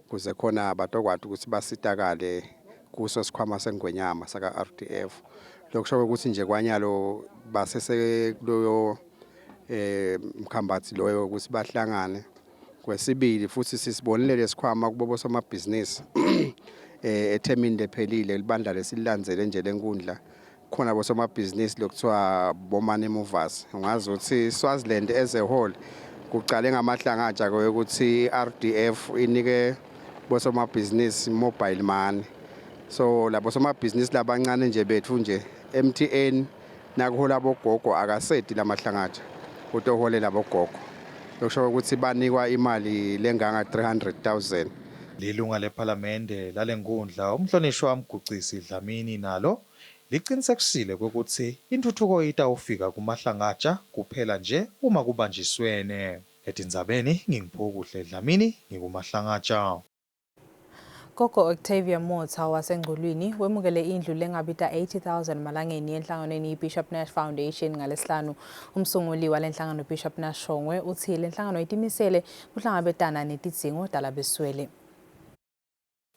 kuze khona batokwati ukuthi basitakale kuso sikhwama sengwenyama saka RDF lokusho ukuthi nje kwanyalo basese kuloyo eh mkhambathi loyo ukuthi bahlangane Kwesibili futhi sisibonile lesikhwama kubo bosomabhizinisi eh ethemini lephelile libandla lesilandzele nje lenkundla khona bosomabhizinisi lokuthiwa bomane movers ungazi ukuthi Swaziland as a whole kucale ngamahlangatsha ukuthi RDF inike bosomabhizinisi mobile money so labo somabhizinisi labancane nje bethu nje MTN Nakuhola bogogo akasedi lamahlangatsha utoholela bogogo. Lokusho ukuthi banikwa imali lenganga 300,000. Lilunga lePhalamende lalenkundla uMhlonishwa Mgucisi Dlamini nalo licinisekisile kwekutsi intfutfuko itawufika kuMahlangatsha kuphela nje uma kubanjiswene. Etindzabeni nginguPhokuhle Dlamini ngikuMahlangatsha. Gogo Octavia Motha waseNgculwini wemukele indlu lengabita 80,000 malangeni enhlanganweni iBishop Nash Foundation ngalesihlanu. Umsunguli walenhlangano Bishop Nash Shongwe uthi lenhlangano itimisele kuhlangabetana netidzingo talabeswele.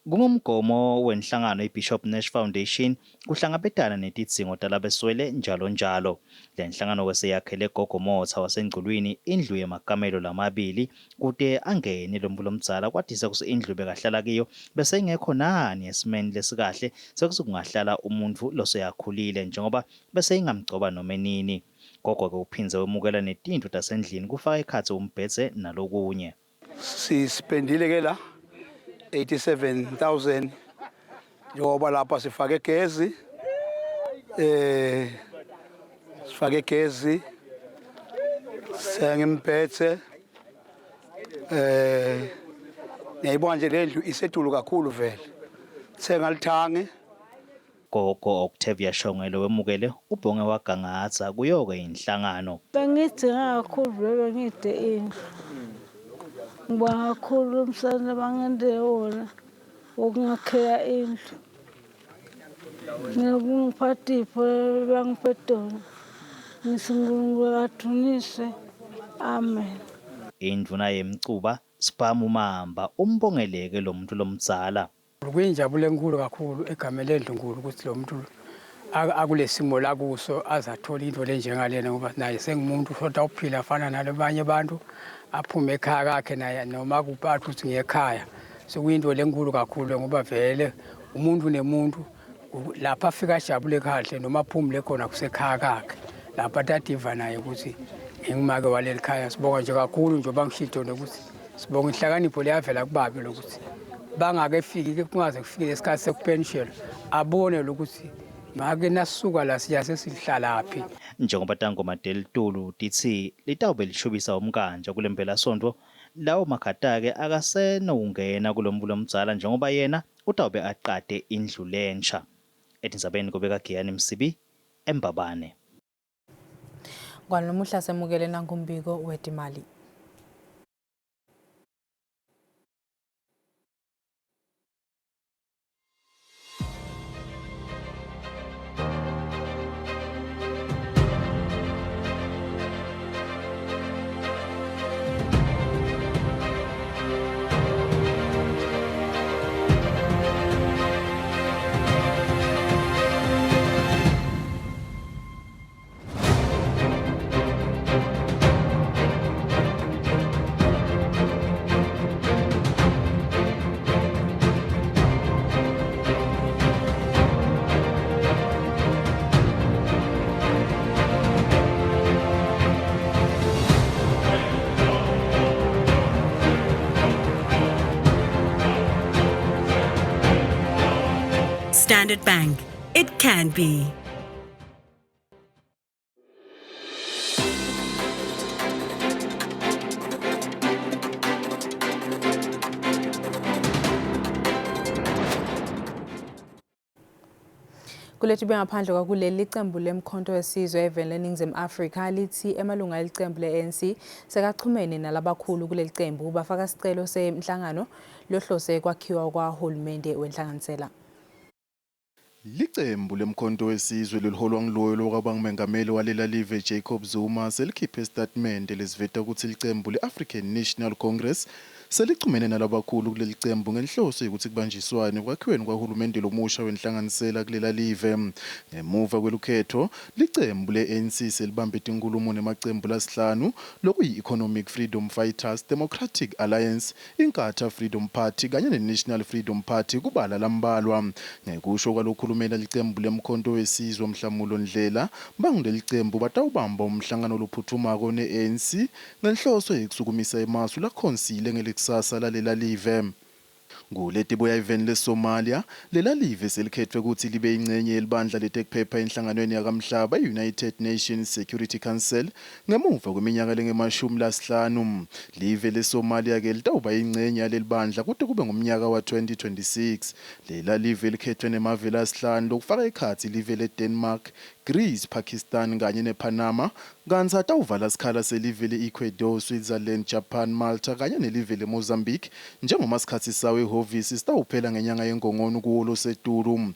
Kungumgomo wenhlangano iBishop Nash Foundation kuhlangabetana netidzingo talabeswele njalo njalo. Le nhlangano-ke seyakhele Gogo Motha waseNgculwini indlu yemakamelo lamabili Kute angene lo mntu lomdzala kwatise kutsi indlu bekahlala kiyo beseyingekho nani esimeni lesikahle sekutsi kungahlala umuntfu loseyakhulile njengoba beseyingamgcoba nome nini. Gogo-ke uphindze wemukela netintfo tasendlini kufaka ekhatsi umbhedze nalokunye. Sisipendile ke la 87000 njengoba lapha sifake gezi eh sifake gezi sengimbhethe eh niyayibona nje le ndlu isetulu kakhulu vele thenga lithange Gogo Octavia Shongelo wemukele ubhonge wagangadza kuyoke inhlangano. Bengiyidzinga kakhulu vele bengiyide indlu. Ngibonga kakhulu umsebenzi abangentele wona wokungakhela indlu. Ngikungipha tipho bangiphe tona. Ngithi uNkulunkulu akadvunyiswe. Amen. Indvuna yemcuba, Sbhamu Mamba, umbongeleke lomuntu lomdzala. Kuyinjabulo enkulu kakhulu egameni lendlunkulu ukuthi lo muntu akulesimo lakuso aze athole into lenjengalena ngoba naye sengumuntu futhi awuphila afana nalabanye abantu aphume ekhaya kakhe naye noma kuphi athi ukuthi ngiyekhaya sekuyinto lenkulu kakhulu ngoba vele umuntu nemuntu lapha afika ajabule kahle noma aphumule khona kusekhaya kakhe lapha atadiva naye ukuthi ngingumake waleli khaya sibonga nje kakhulu njengoba ngishito nokuthi sibonga inhlakanipho leyavela kubabe lokuthi bangakefiki kungaze kufike lesikhathi sekupenshela abone lokuthi make nasuka la siya sesihlalaphi Njengoba tangoma telitulu titsi litawube lishubisa umnkantja kulemphelasontfo, lawo makhata-ke akasenowungena kulomntfu lomdzala njengoba yena utawube aqade indlu lensha. Etindzabeni kubeka Giyani Msibi, eMbabane. Kwalomuhla semukele nangumbiko wetimali. Standard Bank, it can be. Kulethi bengaphandle kwakuleli licembu lemkhonto wesizwe eveni leNingizimu Afrika lithi emalunga elicembu le-ANC sekachumene nalabakhulu kuleli cembu bafaka sicelo semhlangano lohlose kwakhiwa kwahulumende wenhlanganisela. Licembu lemkhonto wesizwe leliholwa ngiloyo lokwaba ngumengameli walela live Jacob Zuma selikhiphe isitatimende lesiveta ukuthi licembu le-African National Congress selichumene nalabakhulu kuleli cembu ngenhloso yokuthi kubanjiswane kwakhiweni kwahulumende lomusha wenhlanganisela kulela live. Ngemuva kwelukhetho, licembu le-ANC selibambe tinkhulumo nemacembu lasihlanu lokuyi-Economic Freedom Fighters, Democratic Alliance, Inkatha Freedom Party kanye ne-National Freedom Party kubala lambalwa. Ngekusho kwalokhulumela licembu lemkhonto wesizwe Mhlamulo Ndlela, banguleli cembu batawubamba umhlangano lophuthumako ne-ANC ngenhloso yekusukumisa emasu lakhonsile ngelikusasa lalela live. Nguletibuya eveni leSomalia, lela live selikhetfwe kutsi libe yincenye yelibandla letekuphepha enhlanganweni yakamhlaba i-United Nations Security Council ngemuva kweminyaka lengemashumi lasihlanu. Live leSomalia-ke litawuba yincenye yalelibandla kute kube ngumnyaka wa-2026. Lela live likhetfwe nemave lasihlanu lokufaka ekhatsi live leDenmark, Greece, Pakistan kanye nePanama, kantsi atawuvala sikhala selive le-Ecuador, Switzerland, Japan, Malta kanye nelive leMozambique njengoba sikhatsi sawo ehhovisi sitawuphela ngenyanga yeNgongoni kuwo losetulu.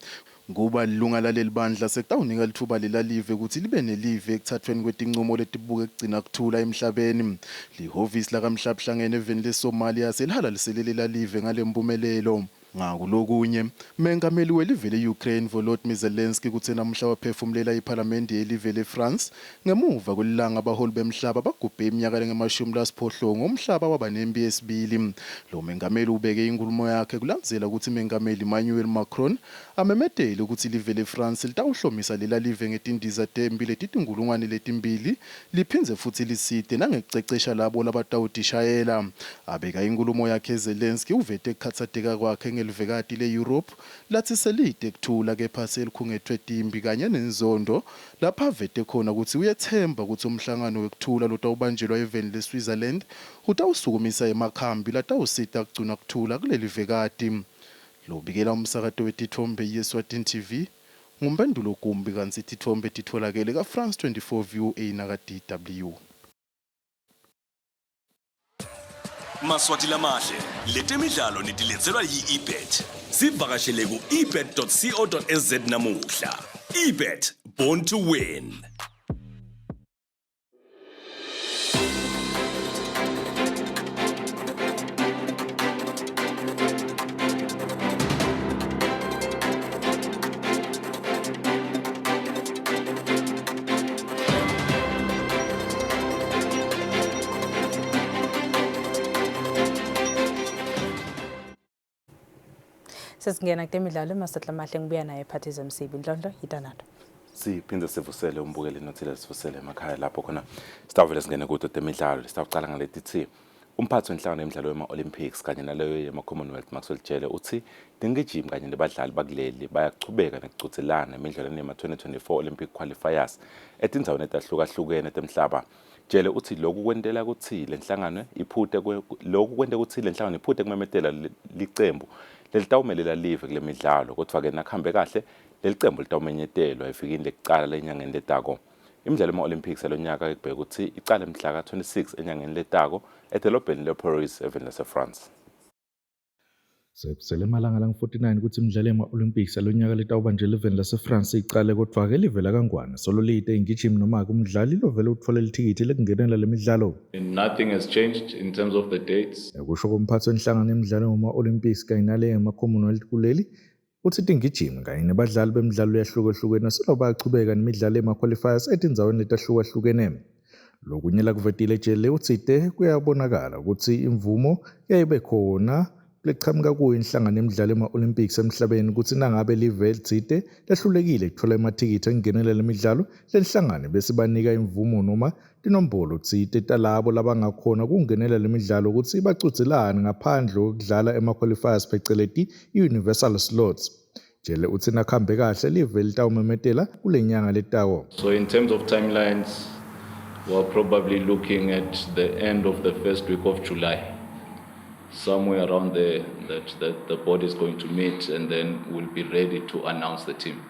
Kuba lilunga lalelibandla sekutawunika litfuba lela live kutsi libe nelivi ekutsatfweni kwetincumo letibuke kugcina kuthula emhlabeni. Lihhovisi lakaMhlabuhlangene eveni leSomalia selihalalisele lela live ngalemphumelelo. Ngakulokunye, Mengameli welive le-Ukraine Volodymyr Zelensky kutse namuhla waphefumulela iphalamende yelive leFrance ngemuva kwelilanga abaholi bemhlaba bagubhe iminyaka lengemashumi lasiphohlongo umhlaba waba nempi yesibili. Lo mengameli ubeke inkhulumo yakhe kulandzela kutsi Mengameli Emmanuel Macron amemetele kutsi live leFrance litawuhlomisa lela live ngetindiza temphi letitinkhulungwane letimbili liphindze futsi lisite nangekucecesha labo labatawutishayela. Abeka inkhulumo yakhe Zelensky uvete kukhatsateka kwakhe ngelivekati le-Europe latsi selite kuthula kepha selikhungetfwe timphi kanye nenzondo lapho avete khona kutsi uyetsemba kutsi umhlangano wekuthula lotawubanjelwa eveni leSwitzerland utawusukumisa emakhambi latawusita kugcina kuthula kulelivekati. Lobikela umsakato wetitfombe iEswatini TV, nguMpendulo Gumbi kantsi titfombe titfolakele ka-France 24 VOA naka-DW. Maswati lamahle, letemidlalo nitiletselwa yi-eBet. Sivakashele ku-ebet.co.nz namuhla. eBet, born to win. Sesingena kutemidlalo Masatla Mahle ngibuya naye Phathizwe Msibi Nhlonhlo yitanado. Siphinde sivusele umbukeli nothile sivusele emakhaya lapho khona sitawuvele singene kuto temidlalo sitawucala ngaletithi umphathi wenhlangano yemidlalo yema-Olympics kanye naleyo yema-Commonwealth Maxwell Jele uthi tingijimi kanye nebadlali bakuleli bayachubeka nekucudzelana emidlalweni yema-2024 Olympic qualifiers etindzaweni etahlukahlukene temhlaba. Jele uthi lokhu kwentela kutsi lenhlangano iphute lokhu kwente kutsi lenhlangano iphute kumemetela licembu lelitawumelela live kule midlalo kodvwa-ke nakuhambe kahle leli cembu litawumenyetelwa evikini lekucala lenyangeni letako. Imidlalo yema-Olympics yalonyaka kubheke kutsi icale mhla ka-26 enyangeni letako edolobheni leParis eveni laseFrance. Sekusele emalanga langu-49 kutsi imidlalo yema-Olympics yalonyaka letawubanjelwa eveni laseFrance icale kodvwa-ke live lakaNgwane solo lite ingijimi noma-ke umdlali lovele utfole lithikithi lekungenela le midlalo. Nothing has changed in terms of the dates. Ngekusho komphathi wenhlangano yemidlalo yama-Olympics kanye nale yema-Commonwealth kuleli, uthi tingijimi kanye nebadlali bemidlalo leyahlukahlukene solo bayachubeka nemidlalo yema-qualifiers etindzaweni letahlukahlukene. Lokunye lakuvetile Jele utsite kuyabonakala kutsi imvumo yayibe khona lechamuka kuyo inhlangano yemidlalo yema-Olympics emhlabeni kutsi nangabe live elitsite lehlulekile kutfola emathikithi ekungenela lemidlalo, lenhlangano bese banika imvumo noma tinombolo tsite talabo labangakhona kungenela lemidlalo kutsi bacudzelane ngaphandle kwekudlala ema-qualifiers pheceleti i-universal slots. Jele utsi nakuhambe kahle live litawumemetela kulenyanga letako. So in terms of timelines, we're probably looking at the end of the first week of July. Somewhere around there that, that the board is going to meet and then we'll be ready to announce the team.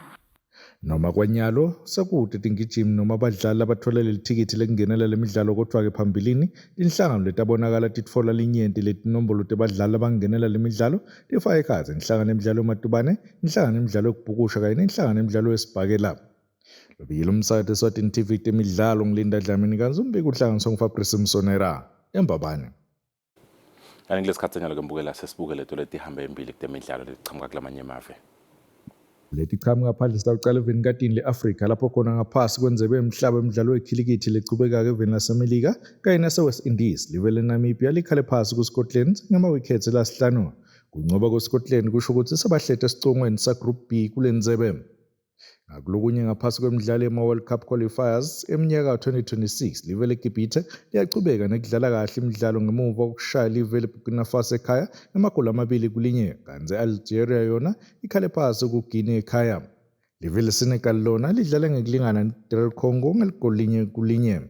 Noma kwanyalo sekute tingijimi noma abadlali labatfola lelithikithi lekungenela lemidlalo kodvwa-ke phambilini tinhlangano letabonakala titfola linyenti letinombolo tebadlali labangenela lemidlalo tifaka ekhatsi inhlangano yemidlalo yematubane, inhlangano yemidlalo yokubhukusha kanye nenhlangano yemidlalo yesibhakela. Lobiyile umsakato Eswatini TV temidlalo ngilinda Dlamini kantsi umbiko uhlanganiswe nguFabrice Msonera eMbabane. Kanti kulesikhathi senyalo ke mbukela sesibuke leto letihambe embili kutemidlalo letichamuka kulamanye emave. Letichamuka phandle sitawucala eveni katini le-Afrika lapho khona ngaphasi kwendzebe yemhlaba emidlalo wekhilikithi lechubekako eveni laseMelika kanye nase-West Indies. Live leNamibia likhale phasi ku-Scotland ngemawikhethi lasihlanu. Kuncoba kwe-Scotland kusho ukuthi sebahlete esicongweni sa-Group B kule ndzebe. Ngakulokunye ngaphasi kwemidlalo yema-World Cup Qualifiers eminyaka ka-2026 live leGibhithe liyachubeka nekudlala kahle imidlalo ngemuva kokushaya live leBurkina Faso ekhaya ngamagoli amabili kulinye kanti i-Algeria yona ikhale phasi kuGuinea ekhaya. Live leSenegal lona lidlale ngekulingana neDR Congo ngeligoli linye kulinye.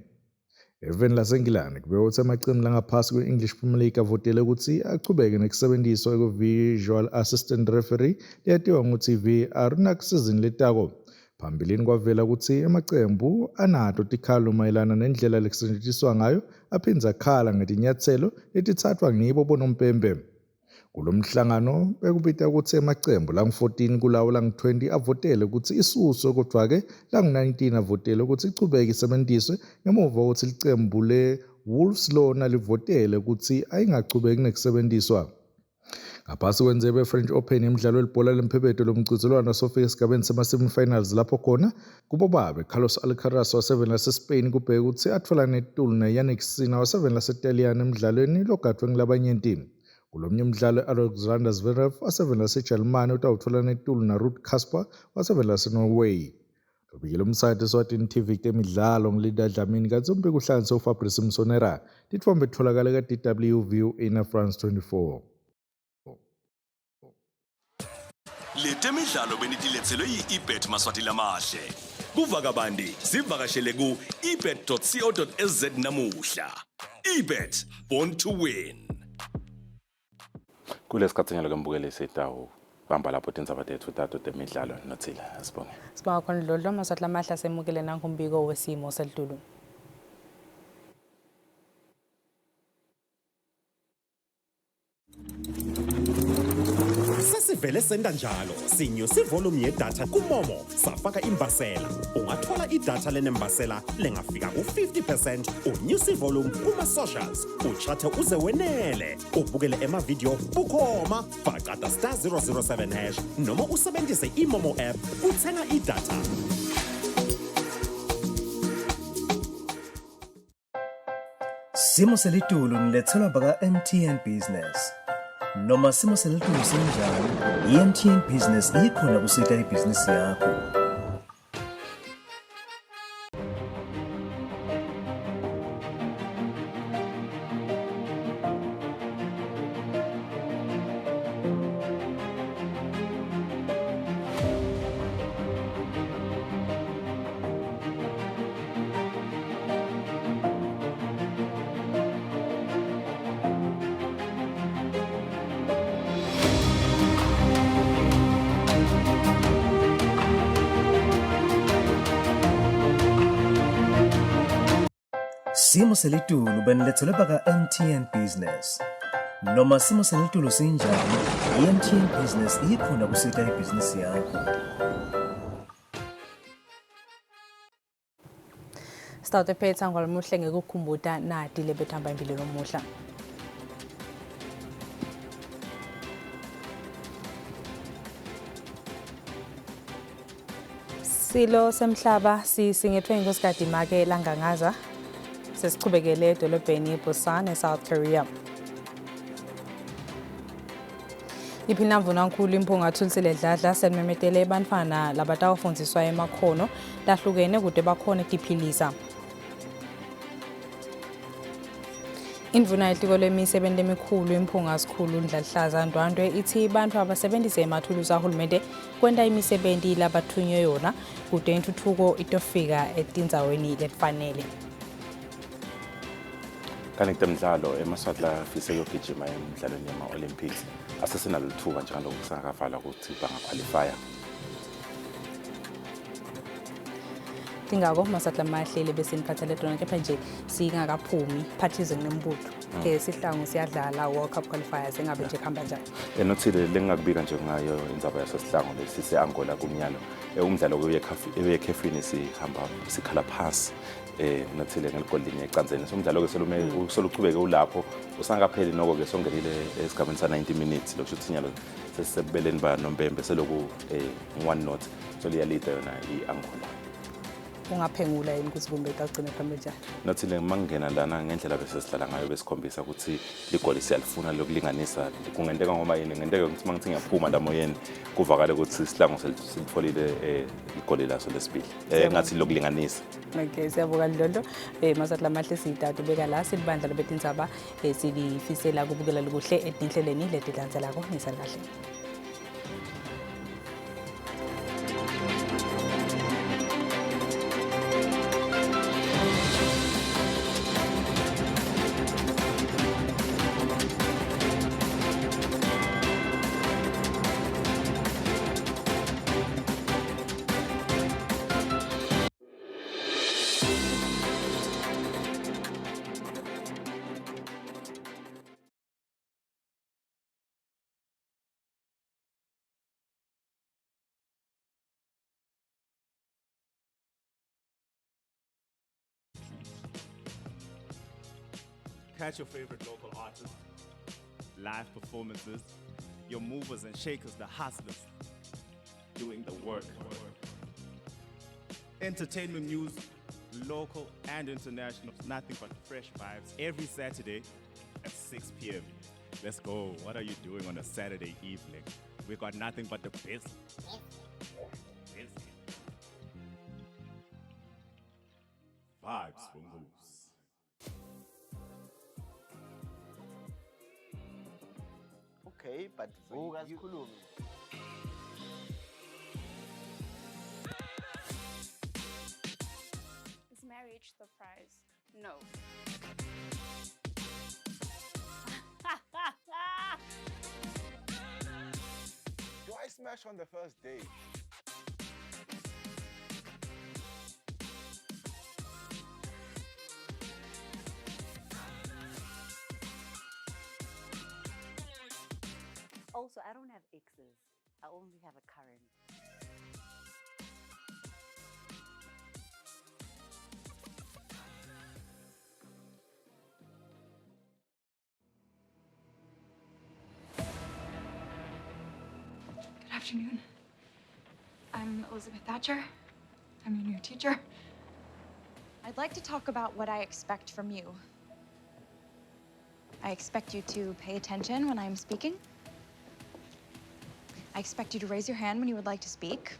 Eveni laseNgilandi kubekwa ukuthi amaqembu langaphasi kwe-English Premier League avotele ukuthi achubeke nekusebenziswa kwe-Visual Assistant Referee leyatiwa ngokuthi VAR nakusizini letako. Phambilini kwavela ukuthi amaqembu anato tikhalo mayelana nendlela lekusetjentiswa ngayo aphindze akhala ngetinyatselo letitsatfwa ngibo bonompempe. Kulo mhlangano bekubita ukuthi emacembu langu-14 kulawo langu-20 avotele ukuthi isuswe kodwa-ke langu-19 avotele ukuthi ichubeke isebentiswe ngemuva kokuthi licembu le-Wolves lona livotele ukuthi ayingachubeki nekusebentiswa. Ngaphasi kwendzebe ye-French Open yemidlalo welibhola lemphebeto lomcudzelwano sofika esigabeni sema-semifinals lapho khona kubobabe Carlos Alcaraz waseveni laseSpain kubheke ukuthi atfolane etulu na-Jannik Sinner waseveni laseTaliyane emdlalweni logadvwe ngulabanyenti. Kulomnye umdlalo Alexander Zverev waseveni laseJalimane utawutfolana etulu naRuud Kasper waseveni laseNorway. Lobikile umsakato Eswatini TV temidlalo ngilinda Dlamini kantsi umbiko uhlanganiswe uFabrice Msonera. Titfombe titfolakala ka-DW View ina France 24. Letemidlalo benitiletselwe yi-eBet Maswati Lamahle. Kuva kabanti sivakashele ku ebet.co.za namuhla. eBet, born to win. Kulesikhathi nyalo ke mbukeli sitawu bamba lapho tindzaba tetfu tato temidlalo nothile asibonge. Sibonga khona Dlodlo Maswati Lamahle asemukele nangumbiko wesimo selitulu. Sesivele senta njalo sinyusa ivolume yedatha kumomo safaka imbasela ungathola idatha lenembasela lengafika ku-50 percent unyusa ivolume kuma-socials uchathe uze wenele ubukele emavidiyo bukhoma bhacata star 007 hash noma usebenzise imomo app kuthenga idatha Simo selitulu nilethelwa baka-MTN Business. Noma simo selitulu sinjani, i-MTN Business ikhona kusita ibhizinisi yakho. Simo selitulu benilethelwe baka-MTN Business. Noma simo selitulu sinjani, i-MTN Business ikhona kusita ibhizinisi yakho. Sitawute phetha ngolamuhle ngekukhumbuta nati lebethamba impilo lomuhla. Silo semhlaba sisingethwe inkosikadi Make Langangaza sesichubekele edolobheni iBusan eSouth Korea. Iphinamvunankulu Imphunga Thulisile Dladla selimemetele ebantfwana labatawufundziswa emakhono lahlukene kute bakhone kutiphilisa. Indvuna yetiko lemisebenzi emikhulu Imphunga Sikhulu Ndlalihlaza Ndwandwe ithi bantfu abasebenzise emathulusi ahulumende kwenta imisebenti labathunywe yona kute intfutfuko itofika etindzaweni letifanele. Kanti kutemidlalo emaSwati lafise kuyogijima emidlalweni yema-Olympics asesenalo lithuba njengaloku kusengakavalwa ukuthi bangakhwalifaya. Tingako Maswati lamahle besiniphathele tona kepha nje singakaphumi phathizwe nembutho. Sihlangu siyadlala World Cup qualifiers engabe nje kuhamba njani. Enothile lengingakubika nje ngayo indzaba yasesihlangu lesise Angola kumnyalo. Umdlalo uye ekhefini sihamba sikhala phasi nothile ngeligoli linye ecandzeni. So umdlalo ke selume soluchubeke ulapho usangakapheli noko ke songenile esigabeni sa 90 minutes lokusho ukuthi nyalo sesisebeleni ba nombembe seloku 1-0 so liyalida yona i-Angola. Ungaphengula yini ukuthi kumbe itawugcina kuhambe njani? Nothile mangingena lana ngendlela bese sidlala ngayo besikhombisa ukuthi ligoli siyalifuna lokulinganisa kungenteka ngoba yini ngenteka ukuthi mangithi ngiyaphuma la moyeni kuvakale ukuthi isihlangu silitholile igoli laso lesibili ngathi lokulinganisa. Okay, siyabonga Ndlondo. Maswati lamahle sitatu beka la silibandla lobetindzaba silifisela kubukela lukuhle etinhlelweni letilandzelako nisale kahle. Catch your favorite local artists, live performances, your movers and shakers, the hustlers, doing the work. Entertainment news, local and international, nothing but fresh vibes every Saturday at 6 p.m. Let's go. What are you doing on a Saturday evening? We got nothing but the best. Vibes for moves. Okay, but vuka sikhulume. Is marriage the prize? No. Do I smash on the first date? Also, I don't have exes. I only have a current. Good afternoon. I'm Elizabeth Thatcher. I'm your new teacher. I'd like to talk about what I expect from you. I expect you to pay attention when I'm speaking. I expect you to raise your hand when you would like to speak.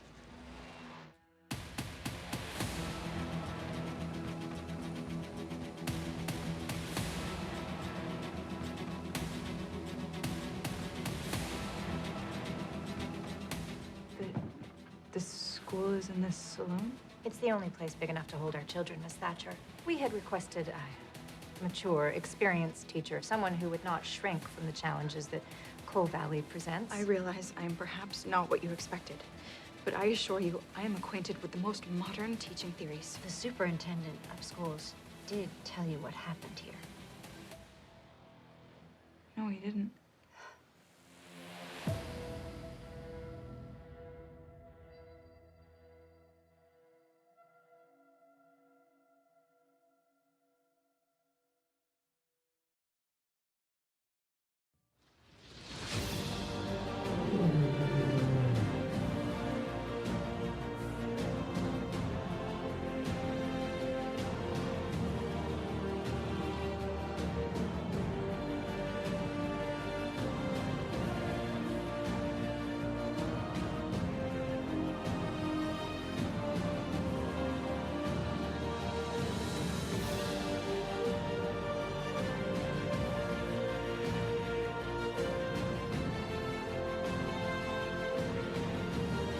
The school is in this saloon? It's the only place big enough to hold our children, Miss Thatcher. We had requested a mature, experienced teacher, someone who would not shrink from the challenges that Coal Valley presents. I realize I am perhaps not what you expected, but I assure you I am acquainted with the most modern teaching theories. The superintendent of schools did tell you what happened here. No, he didn't.